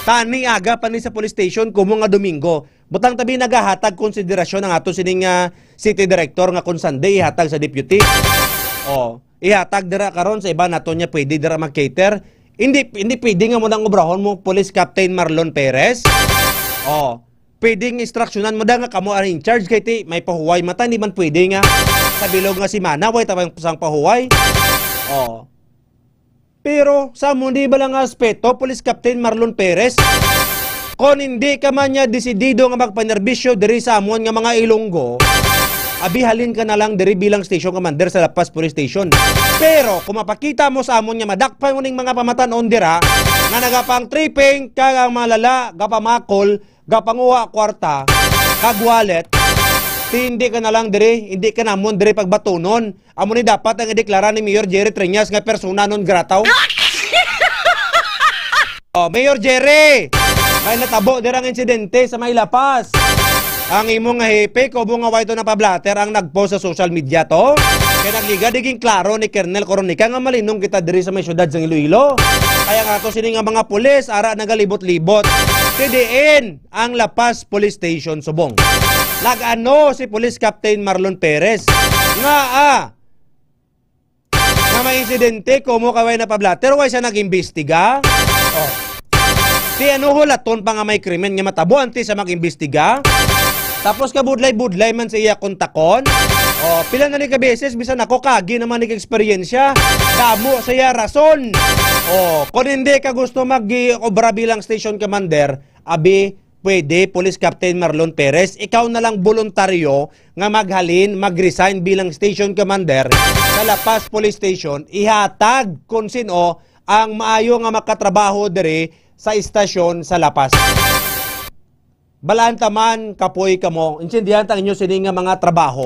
Tani aga pa ni sa police station, kumo nga Domingo. Butang tabi nagahatag konsiderasyon ang ato sining, ah, city director nga kung Sunday ihatag sa deputy. Oh, ihatag dira karon sa iba nato niya pwede dira mag-cater. Hindi, hindi pwede nga mo nang obrahon mo, Police Captain Marlon Perez. Oh, pwedeng instruksyonan mo da nga kamo ang in charge kay ti may pahuway mata, hindi man pwede nga sa bilog nga semana way tabang sang pahuway. Oh. Pero sa amon di ba lang aspeto, Police Captain Marlon Perez, kon hindi ka man niya desidido nga magpanerbisyo diri sa amon nga mga Ilonggo, abi halin ka na lang diri bilang station commander sa La Paz Police Station. Pero kung mapakita mo sa amon nga madakpan mo ning mga pamatanon dira nga nagapang tripping kag ang mga lala gapamakol, gapanguha kwarta kag wallet, ti hindi ka na lang diri, hindi ka namon diri pagbatunon. Amo ni dapat ang ideklara ni Mayor Jerry Treñas nga persona non grata. Oh, Mayor Jerry, may natabo dirang insidente sa may La Paz. Ang imo nga hepe, kubo nga way to napablatter ang nag-post sa social media to. Kay nagliga di gin klaro ni Colonel Coronica nga malinong kita diri sa may syudad sang Iloilo. Kaya nga to sini nga mga pulis, ara nagalibot-libot. Ti diin ang La Paz Police Station subong. Nag-ano si Police Captain Marlon Perez nga, ah, nga may insidente, kumo kay way napablatter, way siya nag-imbestiga? Oh. Ti ano hulaton pa nga may krimen nga matabo antes sa mag-imbestiga? Tapos kabudlay-budlay man sa iya kontakon? Oh, pila na ni ka beses, bisan ako kagi naman ni ka eksperyensya. Damo sa iya rason. Oh, kung hindi ka gusto mag-obra bilang station commander, abi, pwede, Police Captain Marlon Perez, ikaw na lang boluntaryo nga maghalin, mag-resign bilang station commander sa La Paz Police Station, ihatag kung sin-o ang maayo nga makatrabaho diri sa istasyon sa La Paz. Balaan ta man, kapoy kamo, intindihan ta ang inyo sini nga mga trabaho.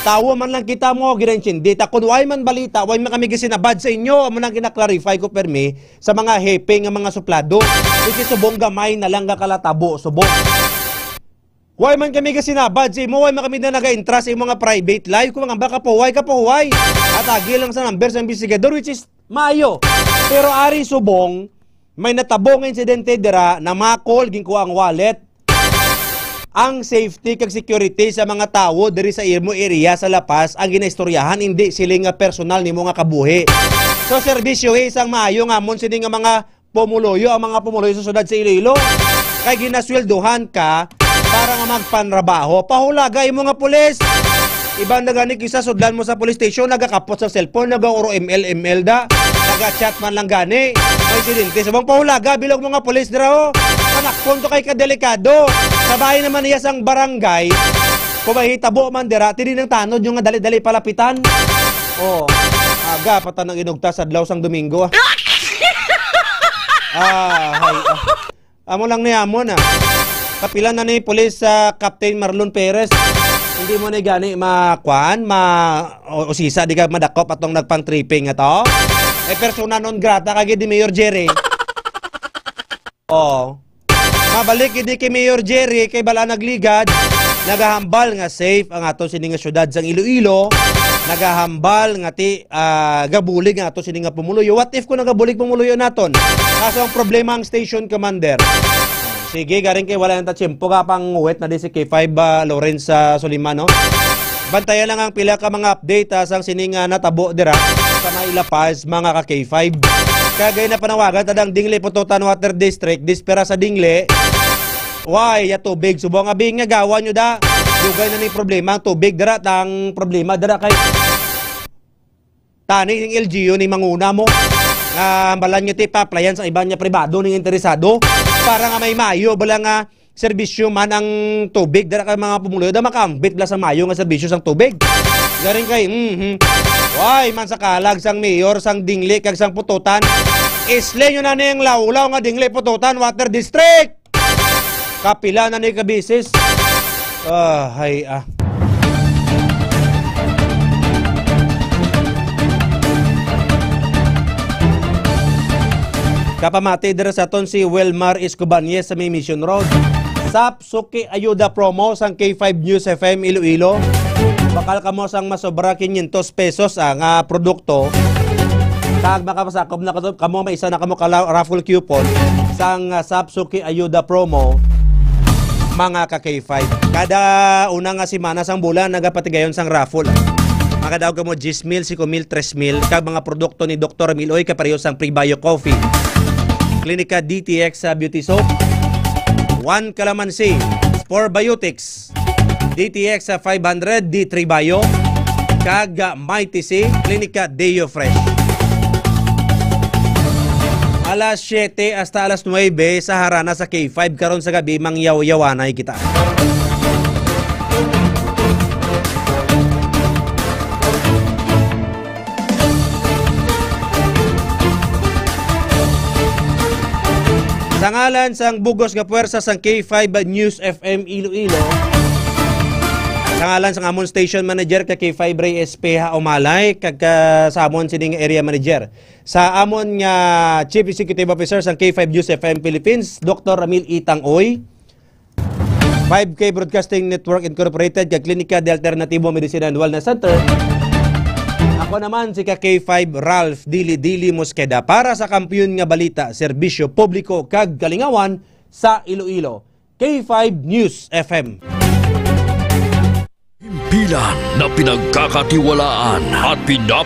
Tawo man lang kita mo, ginaintindi ta. Kung way man balita, way man kami gisinabad sa inyo, amo nang gina-clarify ko permi sa mga hepe nga mga suplado. Kasi subong gamay na lang nga kalatabo, subong. Why man kami kasinabad sa imo, why man kami na nag-intra sa imong mga private life, kung ang baka pahuway ka pahuway. At agi lang sa number sa investigador, which is maayo. Pero ari subong, may natabo nga insidente dira, namakol, ginkuha ang wallet. Ang safety kag security sa mga tawo diri sa imo area sa La Paz ang ginaistoryahan, hindi sila nga personal nimo nga kabuhi. So, serbisyo isang maayo nga amon sini nga mga pumuluyo, ang mga pumuluyo sa syudad sa Iloilo. Kay ginasweldohan ka para nga magpanrabaho. Pahulaga imo nga pulis. Iban na gani kisa sudlan mo sa police station, nagakapot sa cellphone, nag-uro M L, M L da. Nag-chat man lang gani. May insidente. Subong pahulaga, bilog mga pulis dira, oh. Panakpon to kay kadelikado. Sa bahay naman niya sang barangay. Kung may hitabo man dira, tini nang tanod yung nga dali-dali palapitan. Oh, aga pa ta nang inugta sa adlaw sang Domingo, ah. Ah, hay, ah. Amo lang ni amo na. Kapila na ni Police, ah, Captain Marlon Perez. Hindi mo na gani makuan, ma o, usisa di ka madakop atong nagpang-tripping nga to. Eh, persona non grata kay di Mayor Jerry. Oh. Mabalik gid kay Mayor Jerry kay bala nagligad, nagahambal nga safe ang ato sini nga syudad sang Iloilo, nagahambal nga ti ah, gabulig nga ato sini nga pumuluyo. What if kung nagabulig pumuluyo naton? Kaso ang problema ang station commander. Sige, garing kay wala nang tiyempo ka pang uwit na di si K five, ah, Lawrence, ah, Soliman, no? Bantayan lang ang pila ka mga update, ah, sang sining, ah, natabo dira sa may La Paz, mga ka K five. Kagay na panawagan ta dang Dingle Pututan Water District, dispera sa Dingle. Why, ya tubig, subong abi nga gawa nyo da. Dugay na ni problema ang tubig dira, tang problema dira kay tani ning L G U ni manguna mo. Nga balan nga ti pa-applyan sa iban nga pribado ning interesado para nga may mayo bala nga serbisyo man ang tubig dira kay mga pumuluyo da makaambit bala sa mayo nga serbisyo sang tubig. Garing kay, mhm. Why man sa kalag sang mayor, sang Dingle, kag sang Pututan? Isli nyo na ning lawlaw nga Dingle Pututan Water District. Kapila na ni kabisis? Ah, hay, ah. Kapamati dira sa aton si Wilmar Escobañez sa may Mission Road. Sap Suki Ayuda Promo sang K five News F M Iloilo. Bakal kamo sang masobra quinientos pesos, ah, nga produkto. Kag makapasakop na kato- kamo, may isa na kamo ka la- raffle coupon sang, ah, Sap Suki Ayuda Promo, mga ka K five. Kada una nga semana sang bulan, nagapatigayon sang raffle. Makadaog kamo diyes mil, singko mil, tres mil, kag mga produkto ni Doktor Miloy, kapareho sang Prebio Coffee. Klinika D T X sa Beauty Soap. One Calamansi, Spore Biotics, D T X sa five hundred, D three Bio, kag Mighty C, Klinika Deo Fresh. Alas siyete hasta alas nuwebe sa harana sa K five karon sa gabi, mangyaw-yawanay kita. Sa ngalan sang bugos nga puwersa sang K five News F M Iloilo, sa ngalan sang amon station manager ka K five Ray S P Umalay, kag ka, sa amon sining area manager, sa amon nga Chief Executive Officer sang K five News F M Philippines, Doktor Ramil Itang Uy, five K Broadcasting Network Incorporated, kag Klinika de Alternativo Medicina and Wellness Center. Ako naman si ka K five Ralph Dili Dili Mosqueda para sa Kampiyon nga Balita, Serbisyo Publiko kag Kalingawan sa Iloilo, K five News F M. Himpilan na pinagkakatiwalaan at pinap-